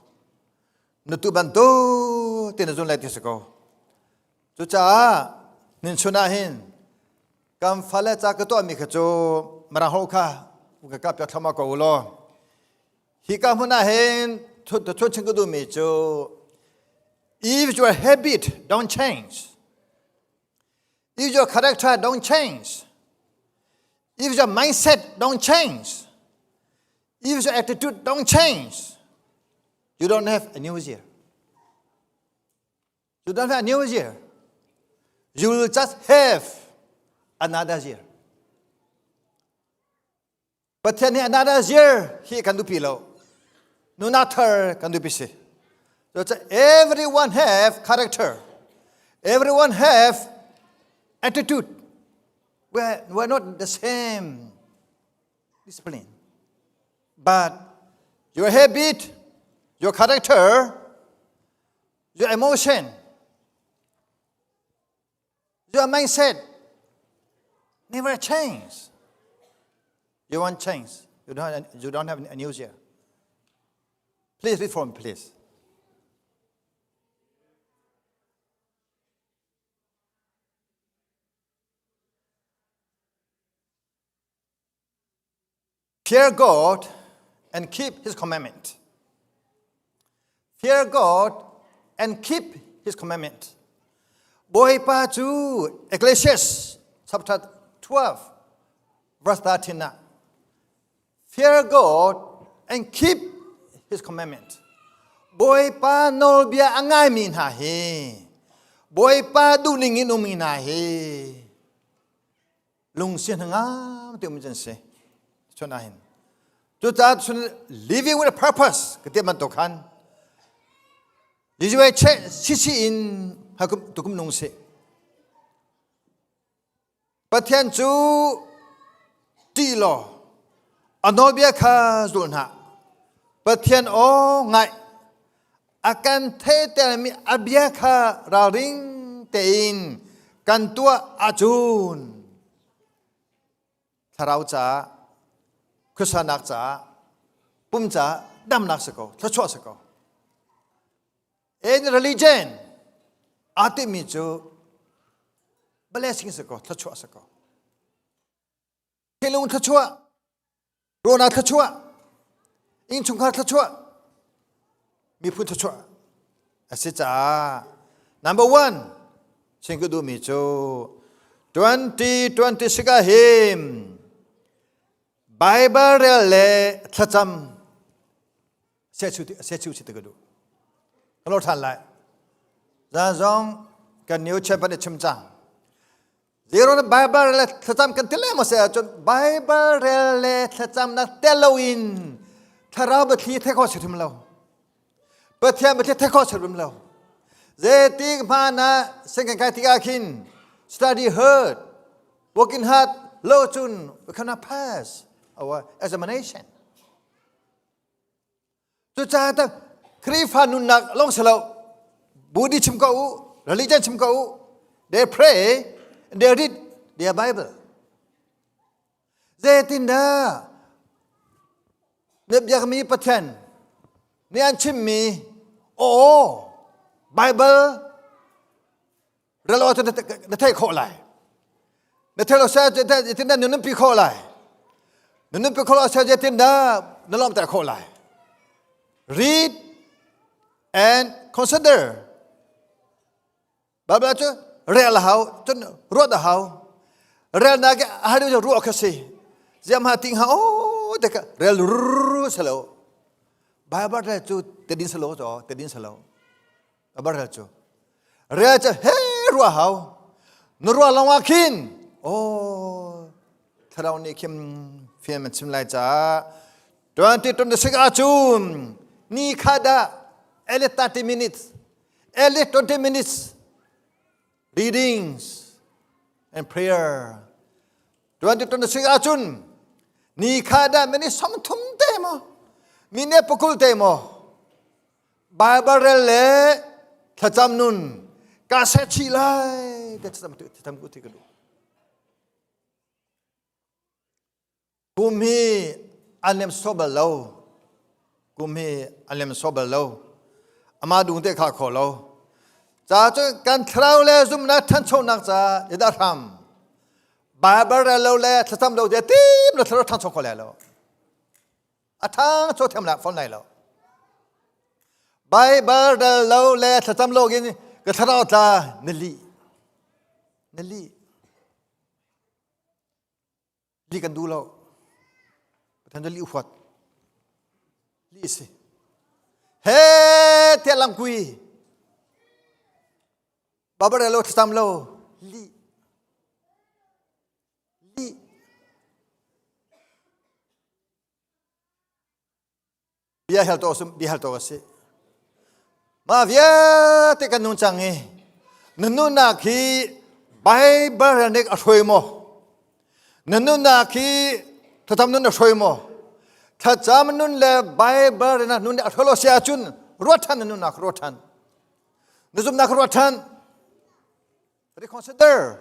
Na tu bantuk ti na zun lai ti si ko. Cucaah nin chun ah hin kan fale ca ka tuahmi kha cu Mirang holh kha ka kap piak thluahmah ko u law hi ka hmun ah hin thun chim ka duhmi cu if your habit don't change if your character don't change if your mindset don't change if your attitude don't change you don't have a new year You don't have a new year. You will just have another year. Pathian nih another year hi kan dupi lo. Nuna thar kan dupi si. So everyone have character. Everyone have attitude. We're, we're not the same discipline. But your habit, your character, your emotion, your mindset never change. You won't change. You don't, you don't have a new year. Please read for me, please. Fear God and keep His commandment. Fear God and keep His commandment. Bawipa cu Ecclesiastes chapter 12 verse 13 ah Fear God and keep His commandment. Bawipa nawlbia a ngaimi hna hi Bawipa duhning in ummi hna hi lungsi hnangam te um can si chun ahin cucaah chun living with a purpose ka ti bantuk khan Jesuh che sisi in hakum tukum nung si. Pathian cu ṭih law a nawlbia kha zul hna. Pathian aw ngaih a kan theihtermi a bia kha ralring tein kan tuah ahcun thlarau caah khuasanak caah pum caah damnak si ko thluachuah si ko in religion aa timi cu blessing si ko thluachuah si ko thinlung thluachuah ruahnak thluachuah innchungkhar thluachuah miphun thluachuah a si caah number one chim ka duhmi cu 2026 ah hin Bible rel le thlacam sechu si ka duh ka lor than lai zan zong kan new champion chim cang Zero na Bible le thlacam kan ti le maw se ahcun Bible rel le thlacam nak tel loin thlarau biathli thei kho si hrim lo. Pathian biathli thei kho si hrim lo. Zeitik hmanh ah sing kan kai tikah khin study hard, working hard lo cun we cannot pass our examination. Cucaah tak Khrihfa nunnak lawng si lo Buddhist chim ko u, religion chim ko u, they pray and they read their Bible. Zeitindah na biakmi Pathian nih an chimmi aw Bible rel awk na theih khawh lai na theih lo seh zeitindah na nunpi khawh lai na nunpi khawh lo seh zeitindah na lawmhter khawh lai read and consider Bible cu rel a hau cun ruat a hau relnak a har cu ruah kha si ziam ha ting ha o te ka rel ru salo Bible rel cu te din salo cho te din salo Bible rel cu Rel cu he ruah hau. Na ruah lawng ah khin oh thlarau nih khim fian man chim lai caah 2026 ahcun ni kha dah at least 30 minutes at least 20 minutes readings and prayer 2026 ahcun ni kha dah minute 30 te maw minute pakul te maw Bible rel le thlacam nun ka seh chih lai te thlacam thlacam ku thi ka duh. Kum hi an lem so bal lo. Kum hi an lem so bal lo. Ama dung te kha kho lo. Ca cu kan thlarau le zumnak thanchonak ca i dah hram. Bible rel lo le thlacam lo te tim le thlarau thancho kho le lo. A ṭhang cho thiam lai fawn lai lo. Baibal rel lo le thlacam lo in ka thlarau tla na lih. Na lih. Lih kan duh lo. Pathian cu lih huat. Lih si. He tiah langkui. Baibal rel lo thlacam lo lih. Lih. Bia hal to bia hal to a si. Mah vialte kan nun cang i na nunnak hi Bible nih a hruai maw? Na nunnak hi thlacam nun a hruai maw? Thlacam nun le Bible na nun a hruai lo si ahcun ruat ṭhan na nunnak ruat ṭhan. Na zumhnak ruat ṭhan. Reconsider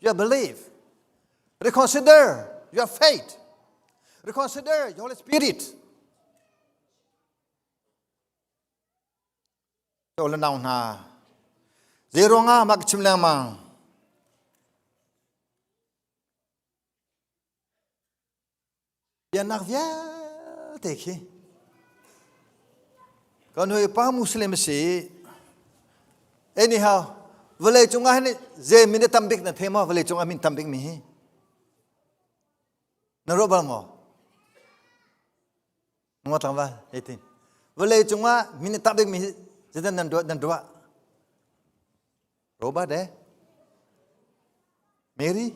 your belief. Reconsider your faith. Reconsider your Holy Spirit. To le nau hna. Zei ruangah mah ka chim lengmang? Biaknak vialte khi kan hawipa Muslim a si. Anyhow, vawlei cungah hin zei min a tam bik na thei maw? Vawlei cungah min tam bik mi hi? Na ruah bal maw? Ngo tlangval, eitin. Vawlei cungah min a tam bik mi hi zeidah nan ruah? Nan ruah? Robert eh? Mary?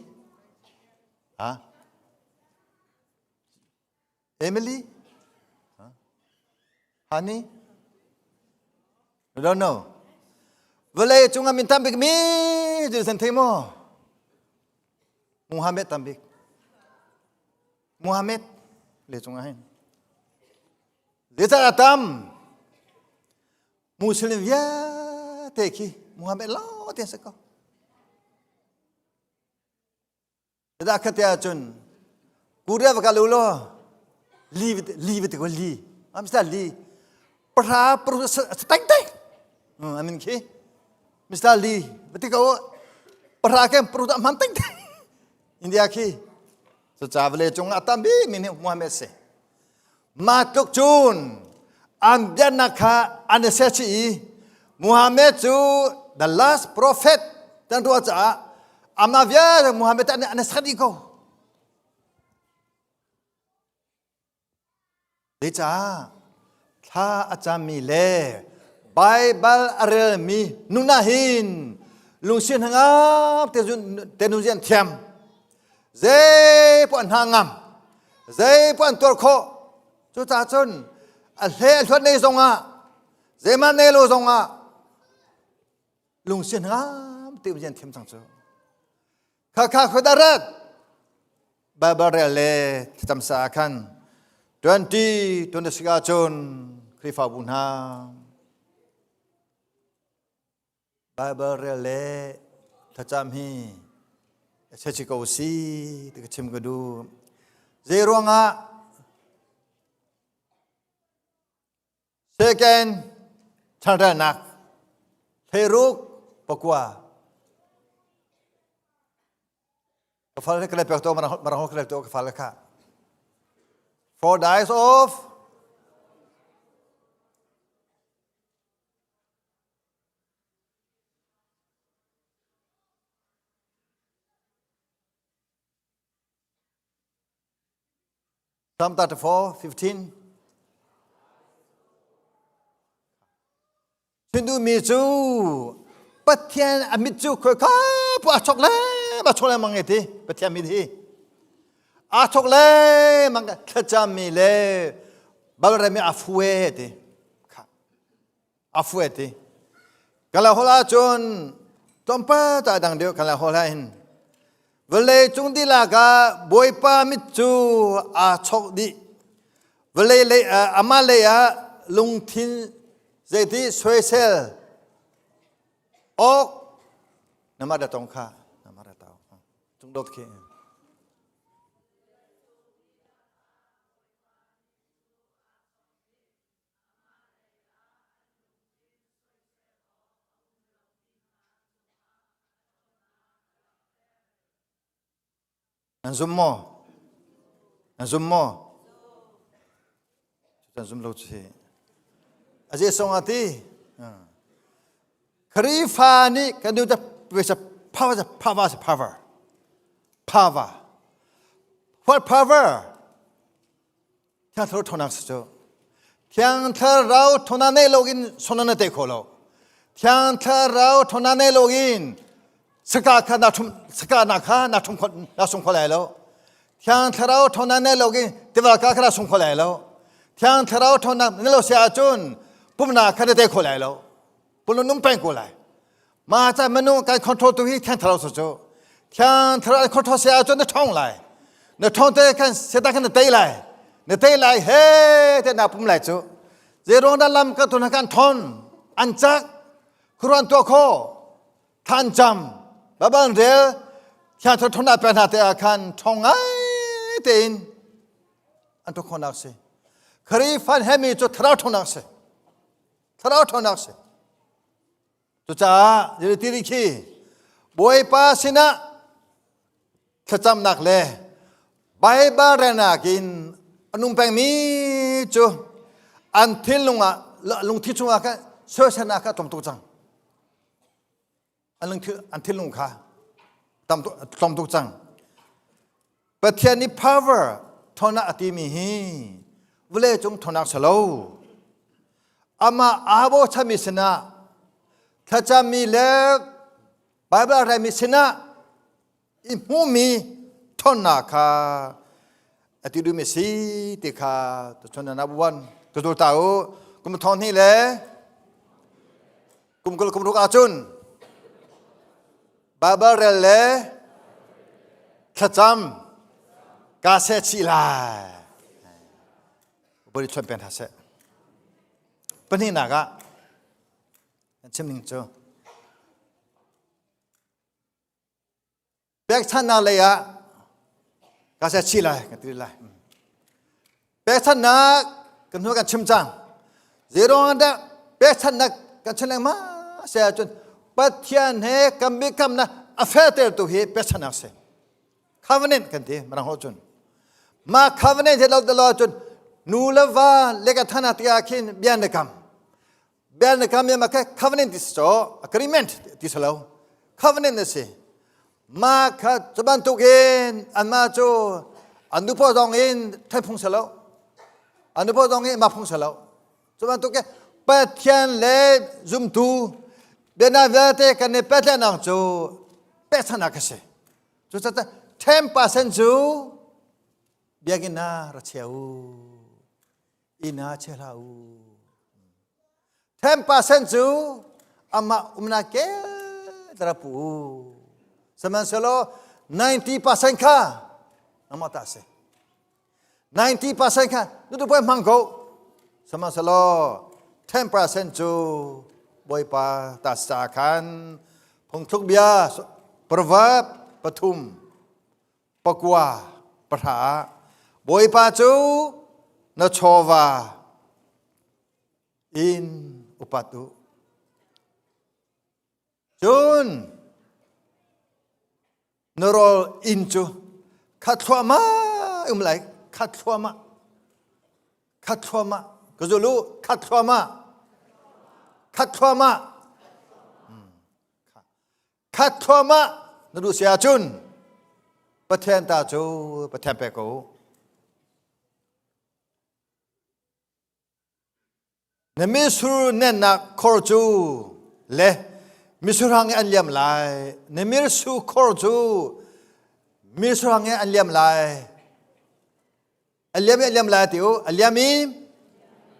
Ha? Emily? Huh? Honey? You don't know. Vawlei cungah min tam bik mi cu san thei maw? Muhammad tambik. Muhammad le cung ah hin. Zeicah tam? Muslim vialte khi Muhammad lawng te si ko. Dah khat te ahcun Korea va kal u law li li va ti ko li. Am sa li. Pahra paru teng teng. Amin khi. Mr. Lee va ti ko pahra kem paru da man teng teng. India khi. So cha vle cung a tam bi mi nih Muhammad si. Ma tluk cun an biaknak kha an i serchih i Muhammad cu the last prophet tan ruah caah amah vialte Muhammad an an i ser dih ko. Zeicah thla a cammi le Baibal a relmi nuna hin lungsi hnangam te nun zian thiam zei poah hna ngam zei poah an tuar khawh cucaah cun a hle a hluat nei zongah zeimah nei lo zongah lungsi hnangam te um thiam cang cu kha kha khuat rat Bible rel le thlacam sa ah khan 20 26 ah cun Khrihfabu hna Baibal rel le thlacam hi a si ko si ti ka chim ka duh. Zei ruangah second chanrelnak hleiruk pakua ka fal ka le pek to marang ka le to ka fal kha four dies of Psalm 34, 15. Cun duhmi cu Pathian a mit cu khoi kha pu a chok le ma chok lengmang e ti Pathian mit hi a chok lengmang thlacammi le balremi a fue ti a fue ti kala hol ahcun tlawmpal ta dang deuh kala hol hin vawlei cung dihlak ah bawipa mit cu aa chok dih vawlei lei amah lei ah lungthin zeiti soisel awk nama da tong kha nama da tau cung dot khi Nan zum maw? Nan zum maw? Nan zum lo ci. A je song ati. Khrifa nih kan du ta power power power power what power Thiang Thlarau ṭhawnnak si cu. Thiang Thlarau ṭhawnnak nei loin sona na tei kho lo. Thiang Thlarau ṭhawnnak nei loin saka kha na ṭhum saka na kha na ṭhum kho na sung kho lai lo. Thiang Thlarau ṭhawnnak nei loin tiva ka kha na sung kho lai lo. Thiang Thlarau ṭhawnnak nei lo si ahcun pumnak kha na tei kho lai lo. Pulun nung peng ko lai. Ma ca minung kan control tu hi Thiang Thlarau su cu. Thiang Thlarau control se ahcun na ṭhawng lai. Na ṭhawng te khan Satan khan na tei lai. Na tei lai he te na pum lai cu. Zei ruang dah lam ka tu kan ṭhawn an cak khuruan tuah kho than cam babal rel Thiang Thlarau ṭhawnnak pe hna te ah khan ṭhawng ngai tein an tuah khawhnak si. Khrihfa hemi cu thlarau ṭhawnnak si. Thlarau ṭhawnnak si. Cucaah Jeritiri khi Bawipa sinah thlacamnak le Baibal relnak in a nung pengmi cu an thinlung ah lungthi chungah khan soiselnak kha a tlawm tuk cang. An thinlung kha tlawm tuk cang. Pathian nih power ṭhawnnak a timi hi vawleicung ṭhawnnak si lo. Amah aa bochanmi sinah thlacammi le Baibal a relmi sinah i hmuhmi ṭhawnnak kha a ti duhmi si ti kha tuchun na buan ka zul ta u kum thong hnih le kum kul kum ruk ahcun Baibal rel le thla. Thlacam ka seh chih lai. Bori chuan pen hna seh. Pahnihnak ah kan chim ning cu pekchanhnak lei ah ka seh chih lai kan ti lai. Pekchanhnak kan hnu kan chim cang. Zeiruang dah pekchanhnak kan chim lengmang si ahcun Pathian he kan biakamnak a fehtertu hi pekchanhnak si. Covenant kan ti mirang holh cun. Mah covenant he lo lo cun nu le va le ka thana tiah khin bia na kam. Bia na kam ma kha covenant ti so agreement ti si lo. Covenant na si. Mah kha cu bantukin anmah cu an nupa zong in then phung si lo. An nupa zong in mah phung si lo. Cu bantukin Pathian le zumtu biana vialte kan i pehtlaihnak cu pekchanhnak a si. Cucaah 10% cu biakinn ah ra chia u. Inn ah chia hlah u. 10% cu amah umnak kel tara pu u. Sihmanhsehlaw 90% kha amah ta si. 90% kha nu tu poi hmang ko. Sihmanhsehlaw 10% cu Bawipa ta sa khan phungthluk bia proverb pathum pakua pahra Bawipa cu na chawva in upat u. Cun na rawl inn cu khat thluahmah um lai khat thluahmah khat thluahmah ka zul u khat thluahmah khat thluahmah Khat thluahmah na duh si ahcun Pathian ta cu Pathian pek ko. Na mitsur nennak khor cu le mitsurhang in an liam lai. Na mirsu khor cu mitsurhang in an liam lai. A liam i a liam lai ti u. A liam i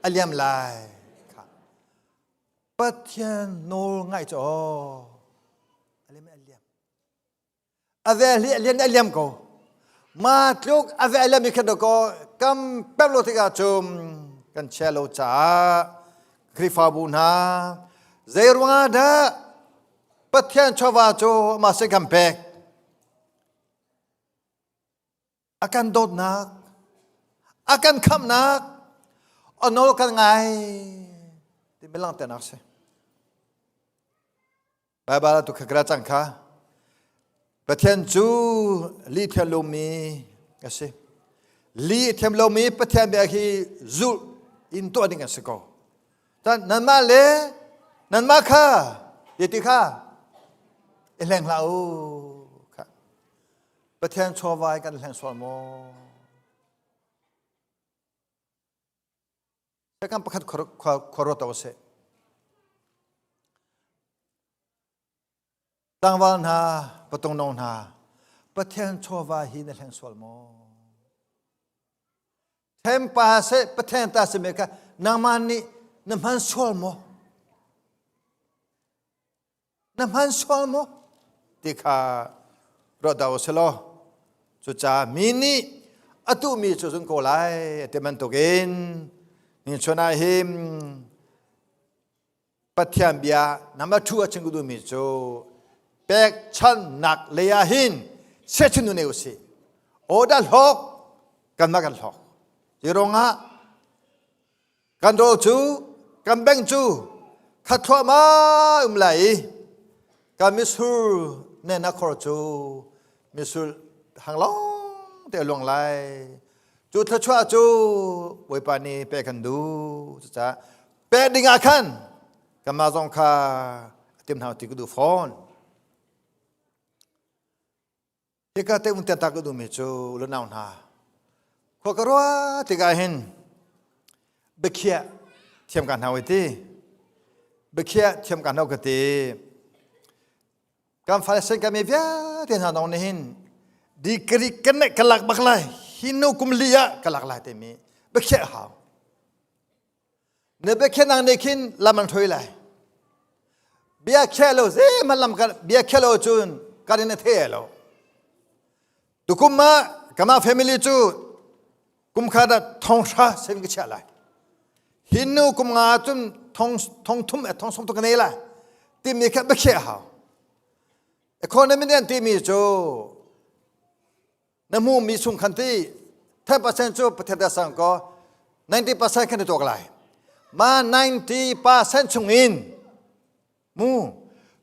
a liam lai. Pathian nawl ngaih cu aw a liam a liam a ve li a lian a liam ko ma tluk a ve a liam i khat ko kam pep lo tikah cum kan chia lo caah Khrihfabu hna zei ruangah dah Pathian chawva cu mah sin kan pek a kan dawtnak a kan khamhnak a nawl kan ngai timi langhternak si Baibal tu kha cang kha Pathian cu li thiam lomi a si li thiam lomi Pathian bia hi zulh in tuah ding a si ko Tan nanmah le nanmah kha ti kha i hleng hlah u kha Pathian chawva in kan hleng sual maw? Kan pakhat khua ruat o seh. Tlangval hna, patung nong hna, Pathian chawva hi na hleng sual maw? Thempa seh Pathian ta si me kha nangmah nih na hman sual maw? Na hman sual maw ti kha ruah dah u selaw cucaah mi nih a tuhmi cu zun ko lai ti bantukin ni chun ah hin Pathian bia number two a chim ka duhmi cu pekchannak lei ah hin siachun nu nei usih order hlawk kanmah kan hlawk hi ruangah Kan rawl cu kan beng cu khat thluahmah um lai i kan mitsur nen a khor cu mitsur hang lawng te a luang lai. Cu thluachuah cu Bawipa nih pek kan duh. Cucaah pek ding ah khan kanmah zong kha a tim hna ti ka duh fawn. Hika te un ta ka duhmi cu lunau hna khua ka ruah tikah hin biakhiah thiam ka hna ti biakhiah thiam ka hna ka ti kan fale sen kami vialte hna nong nih hin degree kan neih ka lak bak lai hi nu kum li ah ka lak lai timi biakhiah hau Na biakhiahnak nih khin lam an hrui lai. Bia khiah lo zeihmanh lam kan bia khiah lo cun kan in a thei lo. Tukum ah kama family cu kum khat ah thong hra saving ka chiah lai. Hi nu kum nga cun thong thong thum thong som tu ka nei lai. Timi kha biakhiah hau. Economy nih an timi cu na hmuhmi chung khan ti 10% cu Pathian ta sang ko 90% khan na tuak lai. Ma 90% chung in mu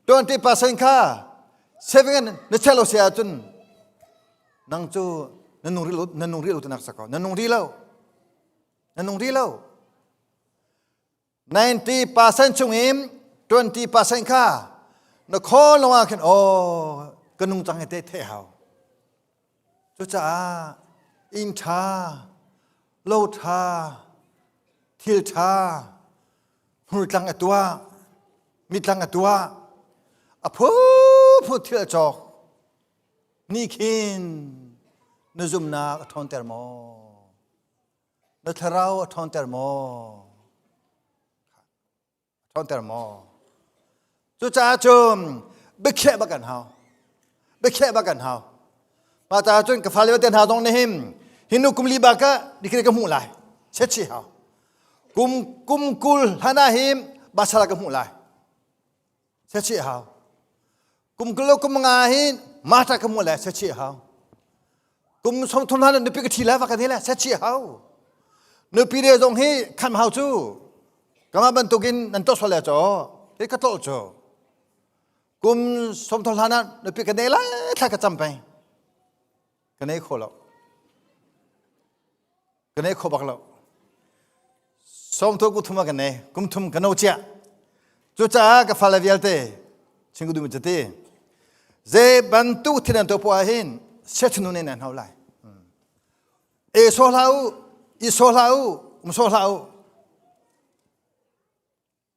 20% kha saving na chia lo si ahcun nang cu na nung rih lo na nung rih lo tinak sako na nung rih lo na nung rih lo 90% chung in 20% kha na khawl lo ah khin oh ka nung cang te the hau cucaah inn ṭha lo ṭha thil ṭha hmurtlang a tuah mitlang a tuah a phuphu thil a cawk ni khin na zumnak a ṭhawnter maw na thlarau a ṭhawnter maw ṭhawnter maw cucaah cun biakhiah bak kan hau biakhiah bak kan hau mah caah cun ka fale te hna zong nih hin hinu kum li bak ah dikri ka hmuh lai chetchi hau kum kum kul hlan ah hin basala ka hmuh lai chetchi hau kum kul kum nga hin mata ka hmuh lai chetchi hau kum som thum hlan nupi ka thi lai va ka ne lai chetchi hau nupi le zong hi khan hau cu kama bantukin nan to sol le cho hi ka tol cho kum som thum hlan ah nupi ka ne lai thla ka cham peng ka nei kho lo ka nei kho bak lo som thu ku thum ka nei kum thum ka no chia cucaah ka fale vialte ching du mi chati ze bantuk thil an to po hin siachunu ne nan hau lai e so hlah u i so hlah u um so hlah u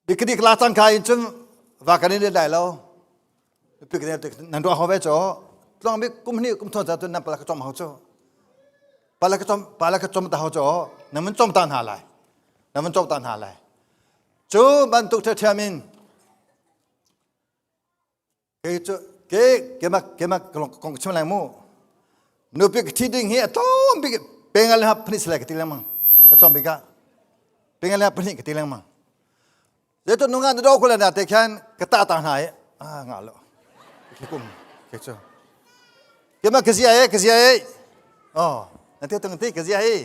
Dikdik la cangka in cun va kan in lai lo. Nan ruah ho ve cho. Tlong bik kum hnih kum thon ca cun nan pala ka chom hau cho. Pala ka chom pala ka chom ta hau cho. Nan mun chom ta hna lai. Nan mun chom ta hna lai. Cu bantuk ṭhiam in Ke cu ke kemak kemak kong chim lai mu. Nupi ka thi ding hi a tlawm bik pengal ha phani sala ka ti lengmang. A tlawm bik ah pengal ha phani ka ti lengmang. Ze to nunga na do ko la na te khan ka ta ta hna e ah nga lo. Ke kum ke chu. Kemak ka zia e ka zia e. Oh, na te tung te ka zia e.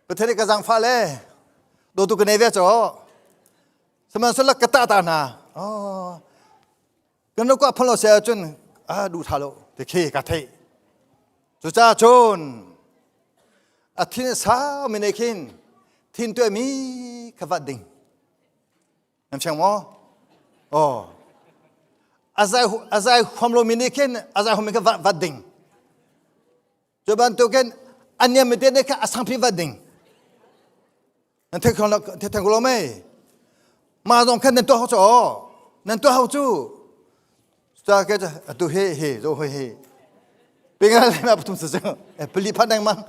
Pathian ka zang fa le. Do tu ka nei ve cho. Sihmanhsehlaw ka tah ta hna. Oh, kan rak phal lo se ahcun ah duh tha lo ti khi ka theih. Cucaah cun a thin sau mi nih khin thin tuah mi kha vat ding. Nan fiang maw? Oh. A zai a zai huam lo mi nih khin a zai huam mi kha vat ding. Cu bantukin a niam mi te nih kha a sangpi vat ding. Nan thei kho thei thei lo mei. Ma zong khan nan tuah hau cu nan tuah hau cu. Sa ke atu he he zo he he. Pingal le ma pathum sa cu pali phat deng mang.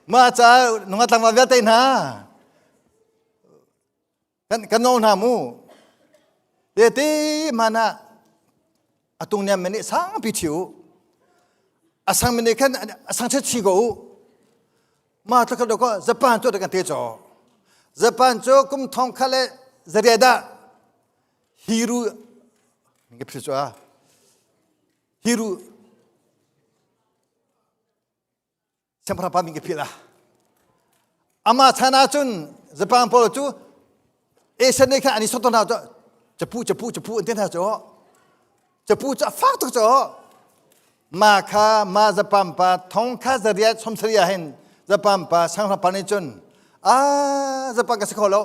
Ma ca nunga tlang ma vialte hna. Kan kan nawl hna mu. Te te mana atung niam men nih sangpi thi u. A sang men nih khan a sang chet chi ko u. Ma tlak do ko Japan cu kan te cho. Japan cu kum thong kha le zaria da hiru ngi phri chu a hiru siangpahrang pa min ka philh ah amah chan ahcun Japan pawl cu Asian nih khan an i sawt hna cu capu capu capu an ti hna cu capu cu a fak tuk cu ma kha ma Japan pa thong kha zariat somsaria hin Japan pa siangpahrang pa nih cun a Japan ka si kho lo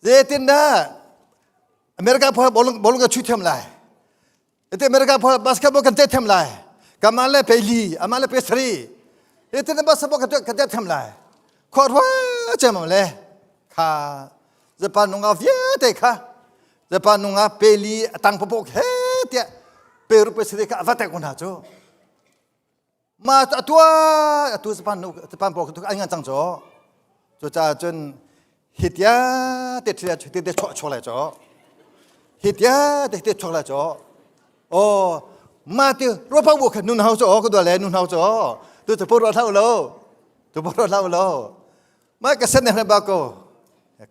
zeitindah America pawl bolung bolung ka chu thiam lai Ete America pawl basketball kan tet them lai. Kamah le pe li, amah le pe sari. Ete na basketball kan kan tet them lai. Khua rua cem le kha Japan nunga vialte kha Japan nunga pe li atang popo he tiah pe ru pe sari kha ava tek hna cu. Ma atua atu Japan nu Japan pawl an ngan cang cu. Cucaah cun hitia te thil te te chuah chuak lai cu. Hitia te te chuak lai cu. Oh. Ma ti ruapa bu kha nun hau cho ka dua le nun hau cho. Tu tu ro thau lo. Tu ro thau lo. Ma ka sen ne ba ko.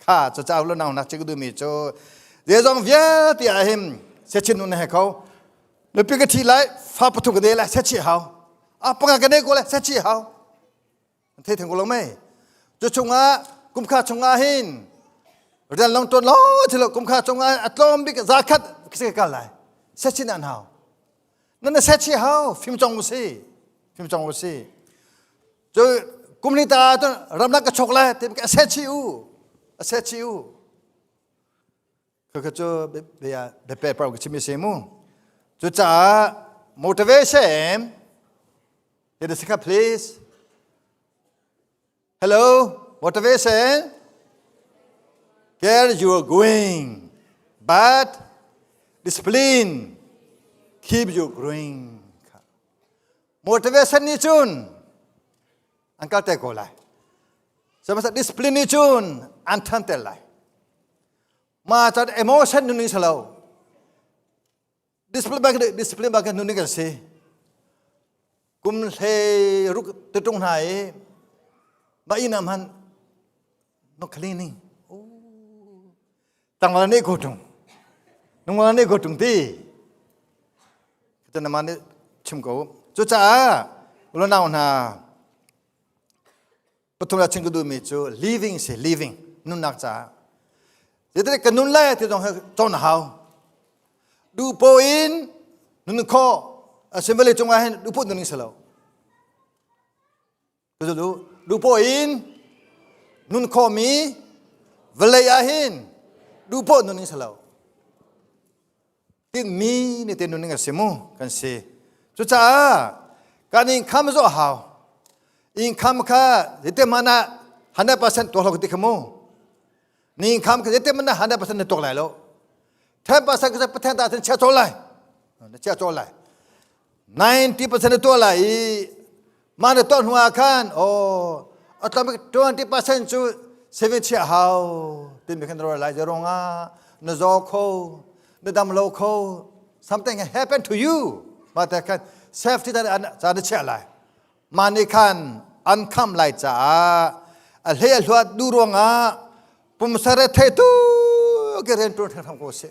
Kha cho chau lo nau na chi du mi cho. Ze zong vialte ah him se chin nun he kho. Nu pi ka thi lai fa pathum ka de lai se chi hau. A panga ka ne ko lai se chi hau. Thei theng ko lo mei. Cu chungah kumkha chungah hin rian long tuan lo thilo kumkha chungah a tlawm bik za khat se kal lai. Se chin an hau. Nan na se chi hau phim chong u si. Phim chong u si. Cu kum ni ta cun ramlak ka chok lai te ka se chi u. A se chi u. Khakha cu bia biape pau ka chim si mu. Cucaah motivation Did it please? Hello, motivation. Get you going, but discipline keep you growing. Motivation ni cun an kal te ko lai. Sabasa discipline ni cun an than te lai. Ma chan emotion nu ni salo. Discipline bak discipline bak nu ni kan si. Kum hle ruk te tung hna i ma inam han no cleaning. Tangwala ne ko tung. Nungwala ne ko tung ti. Kita nama ne chim ko. Cucaah ulanau hna pathum la chim ka duhmi cu living si living nunnak caah zeitin ka nun lai ti zong cawn a hau duh po in nun kho assembly cungah hin duh po nun si lo duh po in nun kho mi vawlei ah hin duh po nun si lo tinmi ni te nuning a si mu kan si cucaah kan income zo hau income kha zete mana 100% tuah lo ti kha mu ni income kha zete mana 100% na tuak lai lo 10% kha pathian ta chia chol lai na chia chol lai 90% na tuah lai i ma na tuah hnu ah khan oh atlam 20% cu saving chia hau timi khan ro lai jarong ah na zaw kho na dam lo kho something happen to you ma ta khan safety ta an cha na chia lai ma ni khan an kham lai caah a hle a hluat du ruangah pumsare thei tu ke ren tu tham ko se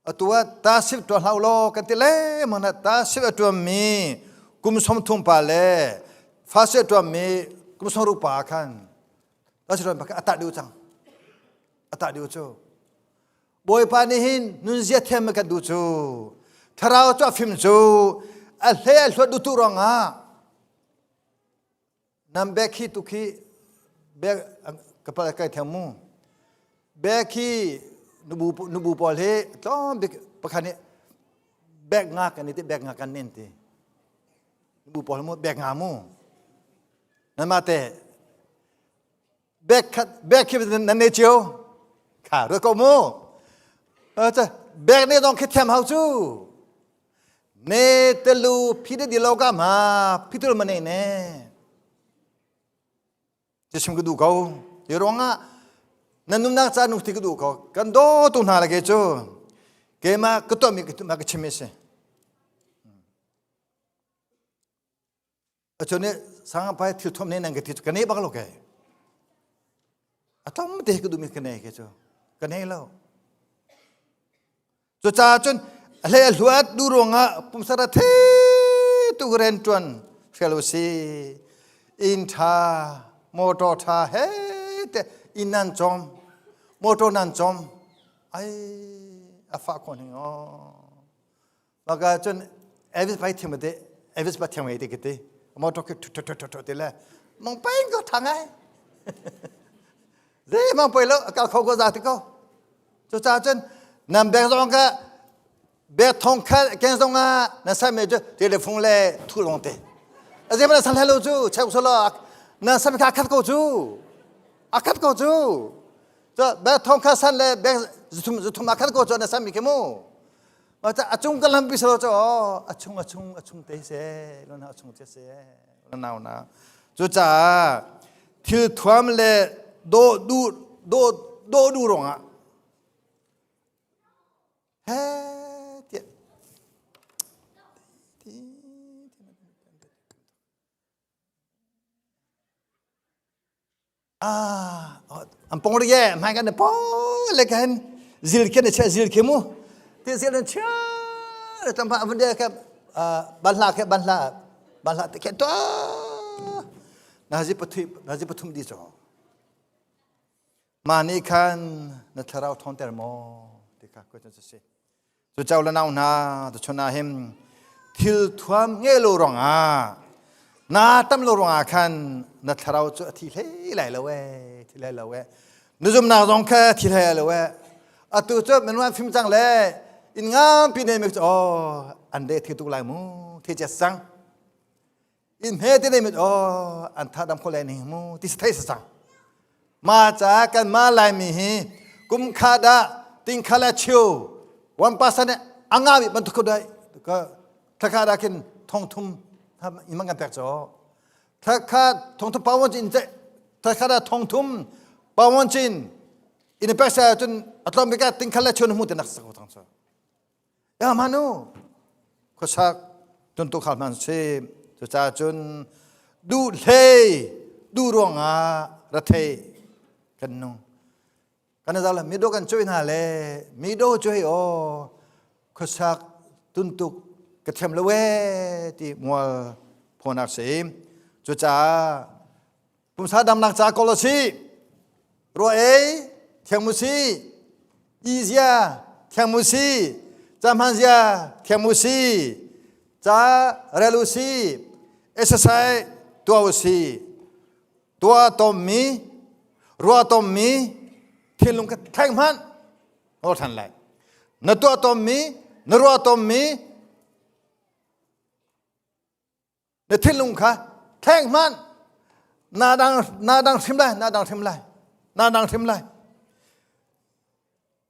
Atu ah tasip tuah hlah law kan ti le mana tasip a tuammi kum 30 pa le fasi a tuammi kum 60 pa khan tasip tuam pa khan a tah deuh cang. A tah deuh cu. Bawipa nih hin nunzia thiam kan duh cu. Thlarau cu a fim cu a hle a hluat duh tu ruangah Nam bek hi tu khi bek kapal kai thiam mu. Bek hi nubu nubu pawl hi tlawm bik pakhat nih bek nga kan ti bek nga kan nin ti. Nubu pawl mu bek nga mu. Nan ma te bek khat bek khi nan ne chiu. Kha ro ko mu. Bek ne dong khi thiam hau chu. Ne telu phi de lo ka ma phitul mane ne ti chim ka duh ko ti ruangah nan nunnak ca nuk ti ka duh ko kan do tu hna le ke cu keimah ka tuahmi ka ka chim si Acu nih sangpai thil thuam ne nan ka ti cu ka nei bak lo ke. A tam te ka duhmi ka nei ke cu. Ka nei lo. Cucaah cun a hlei a hluat du ruangah pumsara the tu ren tuan hrial u si. Inn tha, motor tha he te inn nan chom, motor nan chom. Ai a fa khon hing o. Maka cun Elvis pai thiam te Elvis pa thiam te kiti motor ke thu thu thu thu te le mong pain ko thang ai ze mang poi lo akal kho ko za ti ko chu cha cun nam bek zong ka bek thong kha ken zong a na sa me chu telephone le thu long te aze ma san hello chu chek so lo na sam kha khat ko chu akhat ko chu cho bek thong kha san le bek zuthum zuthum akhat ko chu na sam mi ke mu A cung ka lampi salo cu a chung a chung a chung te se lon a chung te se nau na cucaah thil thuam le do du do do du rongah he tiah. Ah, an pong ri ye, mai kan po le kan zil khen che zil khe mu. Ti zil an chia le tam pa vun de ke ban hla ke ban hla ban hla te khe to. Na zi pathui na zi pathum di cho. Ma ni khan na thlarau thon ter mo ti kha ko chen si. Cu cau le nau hna tuchun ah hin thil thuam nge lo ruangah na tam lo ruangah khan na thlarau cu a thi hlei lai lo ee thi hlei lo ee na zumnak zong kha thi hlei lo ee atu cu minuan fim cang le in ngampi nei mi cu oh an de thi tuk lai mu thi chet sang in hme te nei mit oh an tha dam kho lai ning mu ti thei sa cang ma cha kan ma lai mi hi kum kha da ting kha la chiu 1% anga mi bantuk ko dai ka thakha da khin thong thum in mang kan pek cho thakha thong thum pawon chin che thakha da thong thum pawon chin in pek sa chun atlom bi ka ting kha la chiu mu te nak sa ko thang cho Ya manu khuasak tuntuk khal hman si cucaah cun duh hlei duh ruangah rathei kan nung kan zal mi do kan chui hna le mi do cu hei aw khuasak tuntuk ka thiam lo e ti mual phonak si cucaah Pumsa damnak ca kawl a si. Rua ei thiang mu si. Izia thiang mu si. Ca hman zia thiang mu si. Ca rel u si. Exercise tuah u si. Tuah tommi, ruah tommi, thinlung ka thleng hmanh ngol than lai. Na tuah tommi, na ruah tommi, Na thinlung kha thleng hmanh. Na dang na dang hrim lai, na dang hrim lai. Na dang hrim lai.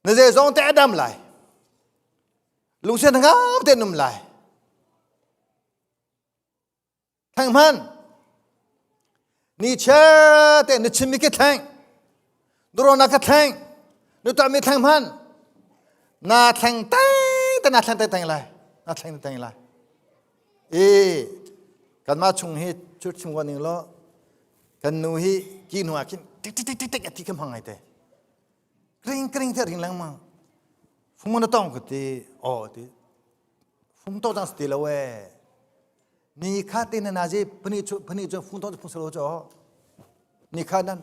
Na zeizong te a dam lai. Lungsian ngam te num lai. Thleng hmanh. Ni chia te na chimmi ka thleng. Na rawnak ka thleng. Na tuahmi thleng hmanh. Na thleng teng te na thleng teng teng lai. Na thleng teng lai. E kanmah chung hi cu chim ko ning law kan nu hi ki hnu ah khin tik tik tik tik tik a ti kha hmang ai te. Kring kring te ring lengmang. Fung na tong ka ti. Oh ti. Fung to cang ti lo e. Ni kha te na nazi pani chu pani chu fung tong phung salo cho. Ni kha nan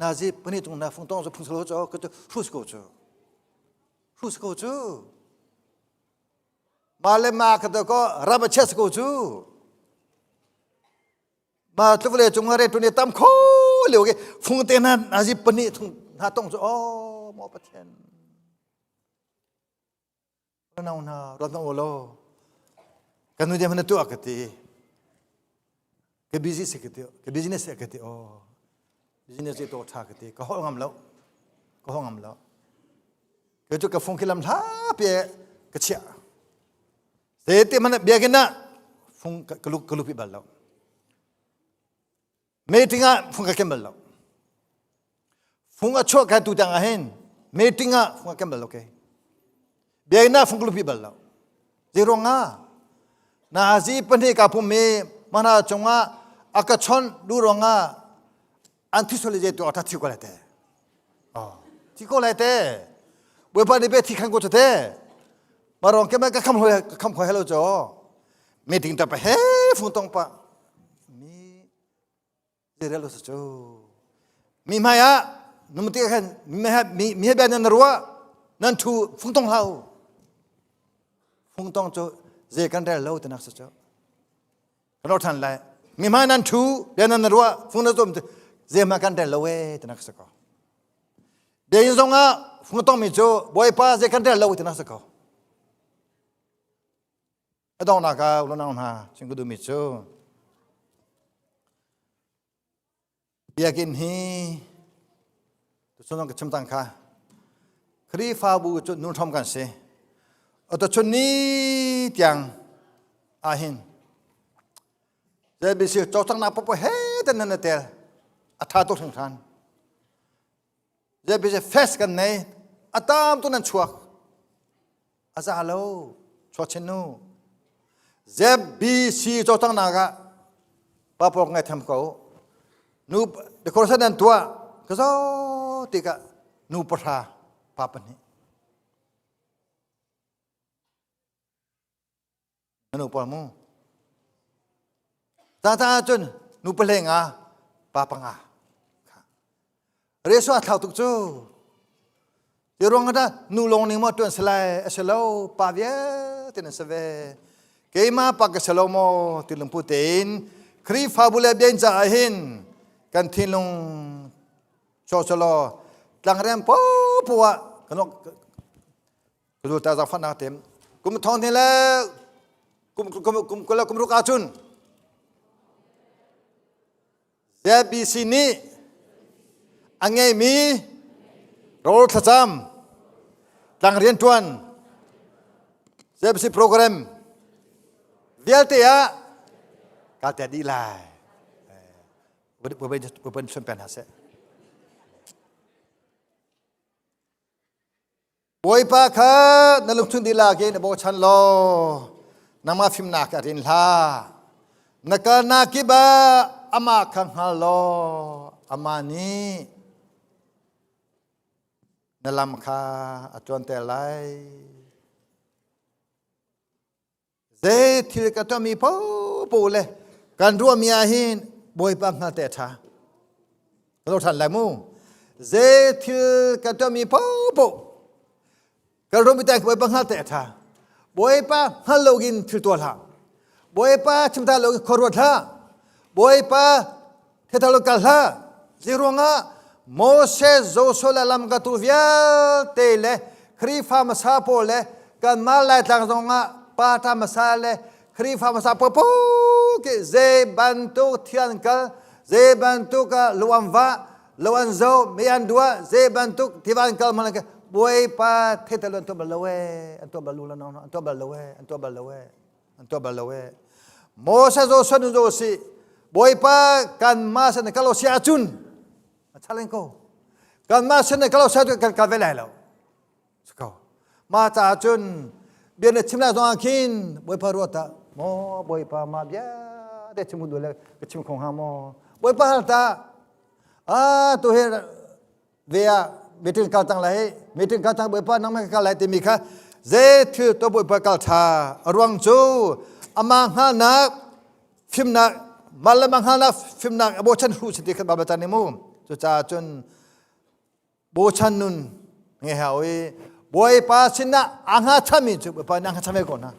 nazi pani chung na fung tong chu phung salo cho ka chu hrus ko chu. Hrus ko chu. Ma le ma ka to ko raba ches ko chu. Ma tluvle chung re tu ni tam kho leo ke fung te na nazi pani thung na tong chu oh mo pathian. Nau hna ruat hmang u law kan nu hmanh na tuah ka ti ka busy si ka ti ka business si ka ti oh business to tha ka ti ka holh ngam lo ka holh ngam lo ke cu ka fung khi lam hla pe ka chiah te te man biakinn ah fung ka lu ka lupi bal lo Meeting ah fung ka kem bal lo. Fung a chuah kai tu tiang ah hin meeting ah fung a kem bal lo ke. Biakinn ah fung ka lupi bal lo. Zeiruang ah na zi pahnih ka pum mi mana cungah a ka chon lu ruangah an thi soli je tu atha thi ko lai te. Oh, thi ko lai te. Bawipa nih be thi khan ko te. Marong ke ma ka kham hoi ka kham khoi hello cho. Meeting ta pa he fung tong pa mi zeirel lo cu mi hmai ah num ti khan mi mi mi he bia nan ruah nan thu fung tong hlau fung tong cu zei kan rel lo tinak si cu kan ro than lai mi hmai nan thu bia nan ruah fung na zum zei ma kan rel lo e tinak si ko bia in zong ah fung tong mi cu bawipa zei kan rel lo tinak si ko A donghnak ah unau hna chim ka duhmi cu biakinn hi tuchun ka chim cang kha Khrihfabu cu nun hrom kan si. Tuchun ni tiang ahhin ZBC cawlcanghnak popo he te nan tel a tha tuk hringhran. ZBC fest kan nei a tam tu nan chuak A za lo. Chuachin nu. ZBC cawlcanghnak ah papawk ngai tham ko. Nu decoration nan tuah. Ka zoh tikah nu pahra pa pahnih. Nu pawl mu. Tata cun nu pale nga pa panga. Resu a thlau tuk cu. Ti ruang da nu long ning mo tuan salai a selo pa vialte nan save. Keima pa ka selo mo ti lungpu tein Khrihfabu le biain caah hin kan thinlung chawchalo tlangrem popo ah kan ka ta zang fanak tem kum thong ni le kum kum kum kula kum ruk ahcun ZBC nih a ngeimi rawl thlacam tlang rianṭuan ZBC program vialte ah kaa tel dih lai. Van pen hna seh. Bawipa kha na lungchun dihlak in na bochan law nangmah fimnak a rin hlah. Na kalnak kip ah amah kha hngal law amah nih na lam kha a ṭuanter lai. Zei thil ka tuahmi paohpaoh le kan ruahmi ah hin Bawipa hngal te a ṭha. Ka lo ṭhan lai mu. Zei thil ka tuahmi paohpaoh kan ruahmi te Bawipa hngal te a ṭha. Bawipa hngal lo in thil tuah hlah. Bawipa chimta lo in khua ruat hlah. Bawipa theta lo kal hlah. Zei ruangah Moses, Joshua le lamkatu vialte le Khrihfa hmasa pawl le kanmah Laitlang zongah pa ṭha hmasa le Khrihfa hmasa paohpaoh khi zei bantuk thian kal, zei bantuk lo an vah, lo an zo, mei an duah, zei bantuk tiva an kal hmanh Bawipa theta lo an tuah bal lo ee, an tuah bal lo an tuah bal lo ee, an tuah bal lo ee. An tuah bal lo ee. Moses Joshua nun zo si Bawipa kanmah sin kal si ahcun a challenge ko. Kanmah sin kal si ahcun kan kal ve lai lo. Ko. Ma caah cun bia na chim lai zong ah khin Bawipa ruat ah maw Bawipa ma bia te chim duh le ka chim kho hnga maw Bawipa hal ta ah tu hi ve ah meeting kal cang lai meeting kal cang bawipa nangmah ka kal lai timi kha zei thil to bawipa kal tha a ruang cu ama hngalnak fimnak mal le ma hngalnak fimnak a bochan hru si ti kha Bible chan ni mu cucaah cun bochan nun nge hau i bawipa sinah a hnga chami cu bawipa nih a hnga chame ko hna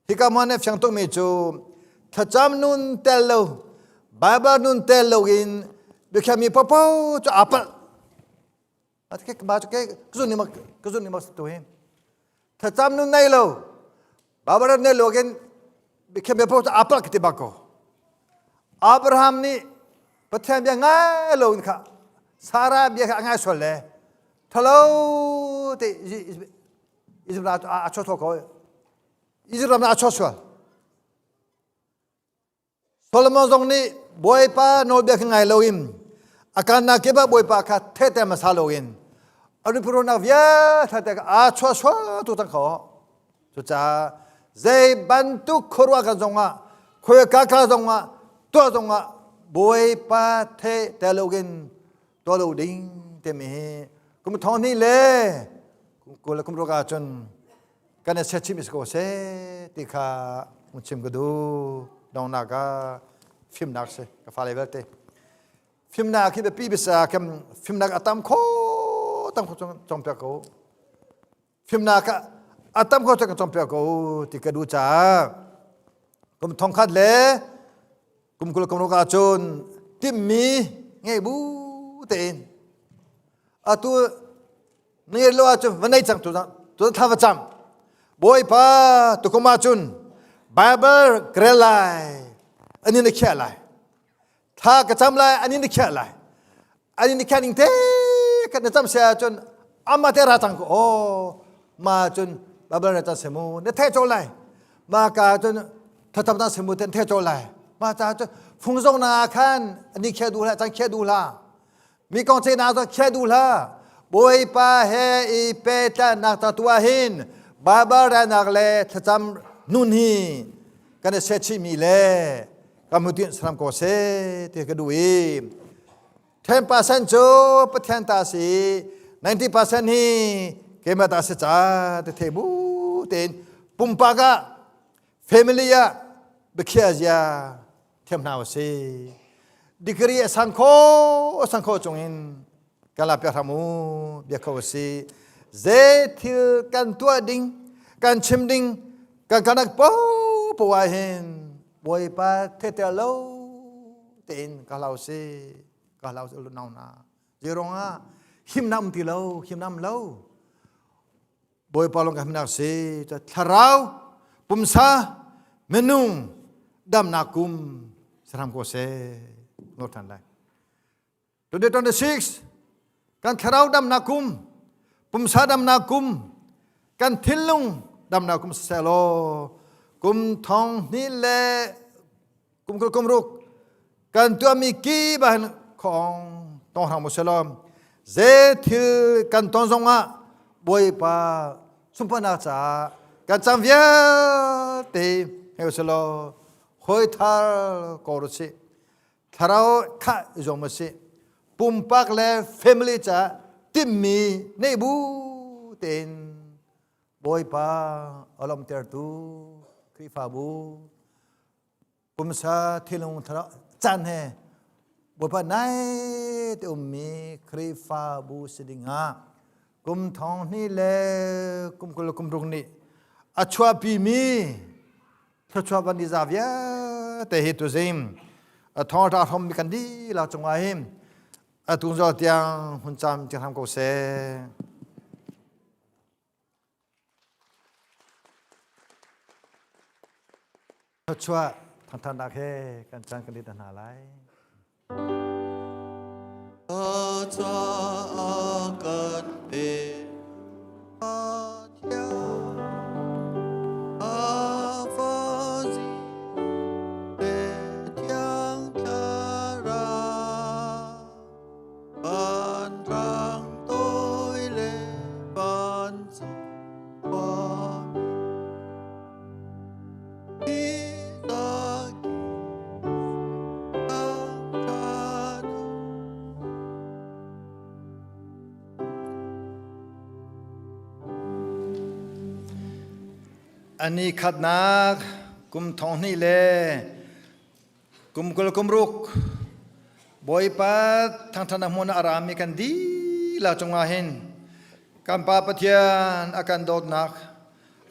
Hika hmuan nih fiang tukmi cu thlacam nun tel lo, Bible nun tel lo in biakhiahmi paohpaoh cu aa palh. Ka zun nih mak tu hi. Thlacam nun nei lo, Bible nei lo in biakhiahmi paoh cu aa palh ka ti bak ko. Abraham nih Pathian bia ngai lo in kha Sarah bia kha a ngai sual le thalo te Israel a chuah ko. Israel ram ah a chuah sual. Solomon zong nih Bawipa nawlbia kha ngai loin a kalnak kip ah Bawipa kha thete hmasa loin a nupi vialte kha aa chuah sual tu cang kho. Cucaah zei bantuk khuaruah kan zongah khuaika ka zongah tuah zongah Bawipa the te loin tuah lo ding timi hi kum thong hnih le kum kul le kum ruk ahcun kan i sechim is ko seh ti kha mun chim ka duh dongnak ah fimnak si ka fale vialte fimnak hi biapi bisa kem fimnak a tam kho tam kho cong piak ko fimnak a tam kho cong cong piak ko ti ka duh caah kum thong khat le kum 20 kum ruk ahcun timmi ngei bu tein atu ngei lo ahcun va nei cang tu tu thla va cam bawipa tukum ahcun bible ka rel lai ani na khiah lai thla ka cam lai ani na khiah lai ani na khiah ning te kan na cam se ahcun ama te ra cang ko oh ma cun bible na cam se mu na the cho lai ma ka cun thlacam ta simu ten the cho lai ma cha cu fung zong na khan ani khia du hla cang khia du hla mi kong che na zong khia du hla bawipa he i pe tla nak ta tua hin Bible ra nak le thlacam nun hi kan se chi mi le kan mutin saram ko se ti ka du i. 10% cu Pathian ta si 90% hi keimah ta si ca te the bu tein pumpak ah family ah biakhiah zia thiam hna usih. Degree a sang kho a sang kho chungin kan la piak hram u bia kho usih. Zei thil kan tuah ding kan chim ding kan kanak po po ah hin Bawipa theter lo tein ka hlau si ka hlau si nau na Zeirong ah himnam ti lo himnam lo Bawipa lawng ka himnak si thlarau pumsa minung damnak kum saram ko seh ngol than lai 2026 kan thlarau damnak kum pumsa damnak kum kan thinlung damnak kum siseh law kum thong hnih le kum kul kum ruk kan tuahmi ki ba hin khong tong hrang mu selom ze thil kan ton zongah bawipa sunparnak caah kan cang vialte hei selaw hoi thar ko ru si thlarau kha zong mu si pumpak le family ca timmi nei bu tein bawipa alomtertu Khrihfabu pumsa thilung thlarau caan he Bawipa nai te ummi Khrihfabu si dingah kum thong hnih le kum 20 kum ruk nih a chuahpimi thluachuah van i za vialte hi tuzing a thawngṭha hrom mi kan dihlak cungah hin atu zong tiang hun cam cing hram ko seh. Thluachuah thangthatnak he kan caan kan lit hna lai. Caah kan pe Vanrang toi le vancung khuami Ani khatnak kum thong hnih le Kum 20 kum ruk Bawipa thangṭhatnak hmun a rami kan dihlak cungah hin kan Pa Pathian a kan dawtnak,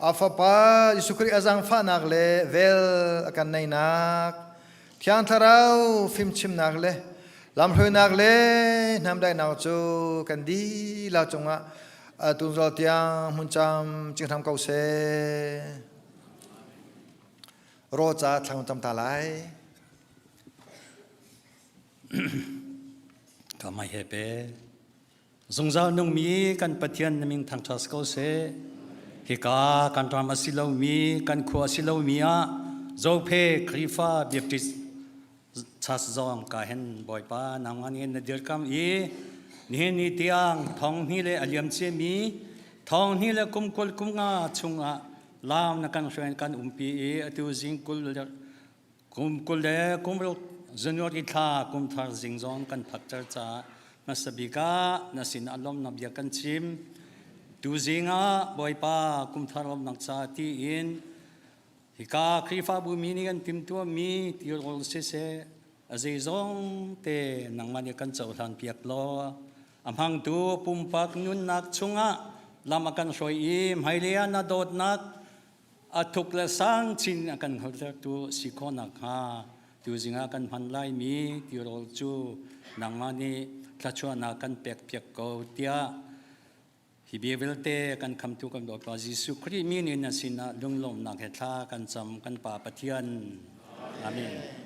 a Fapa Jesuh Khrih a zaangfahnak le vel a kan neinak, Thiang Thlarau fimchimnak le lamhruainak le hnamdaihnak cu kan dihlak cungah tunzal tiang hmun cam cinghram ko seh. Roca thlang cam ta lai. Ka mai he pe. Zungzal nungmi kan Pathian na min thangṭhat ko seh. Hika kan ram a si lomi, kan khua a si lomi ah Zophe Khrihfa Baptist Church zong ka hen Bawipa nangmah nih na dirkam i nihin ni tiang thong hnih le a liam ciami thong hnih le kum 20 kum nga chungah lam na kan hruai kan umpi i atu zing kul kum 20 le kum ruk January thla kum thar zing zong kan phakter caah hmasa bik ah na sin ah lawmnak bia kan chim. Tu zing ah Bawipa kum thar lawmnak ca tiin hika Khrihfabu mi nih kan timhtuahmi tirawl siseh a zeizong te nangmah nih kan cohlan piak law a hmangtu pumpak nunnak chungah lam a kan hruai i hmailei ah na dawtnak a thuk le sang chin a kan hngalhtertu si khawh nakhnga tuzing ah kan hman laimi tirawl cu nangmah nih thluachuahnak kan pek piak ko tiah hi bia vialte kan khamtu kan Bawipa Jesuh Khrih min in na sinah lunglawmhnak he thla kan cam kan Pa Pathian. Amen.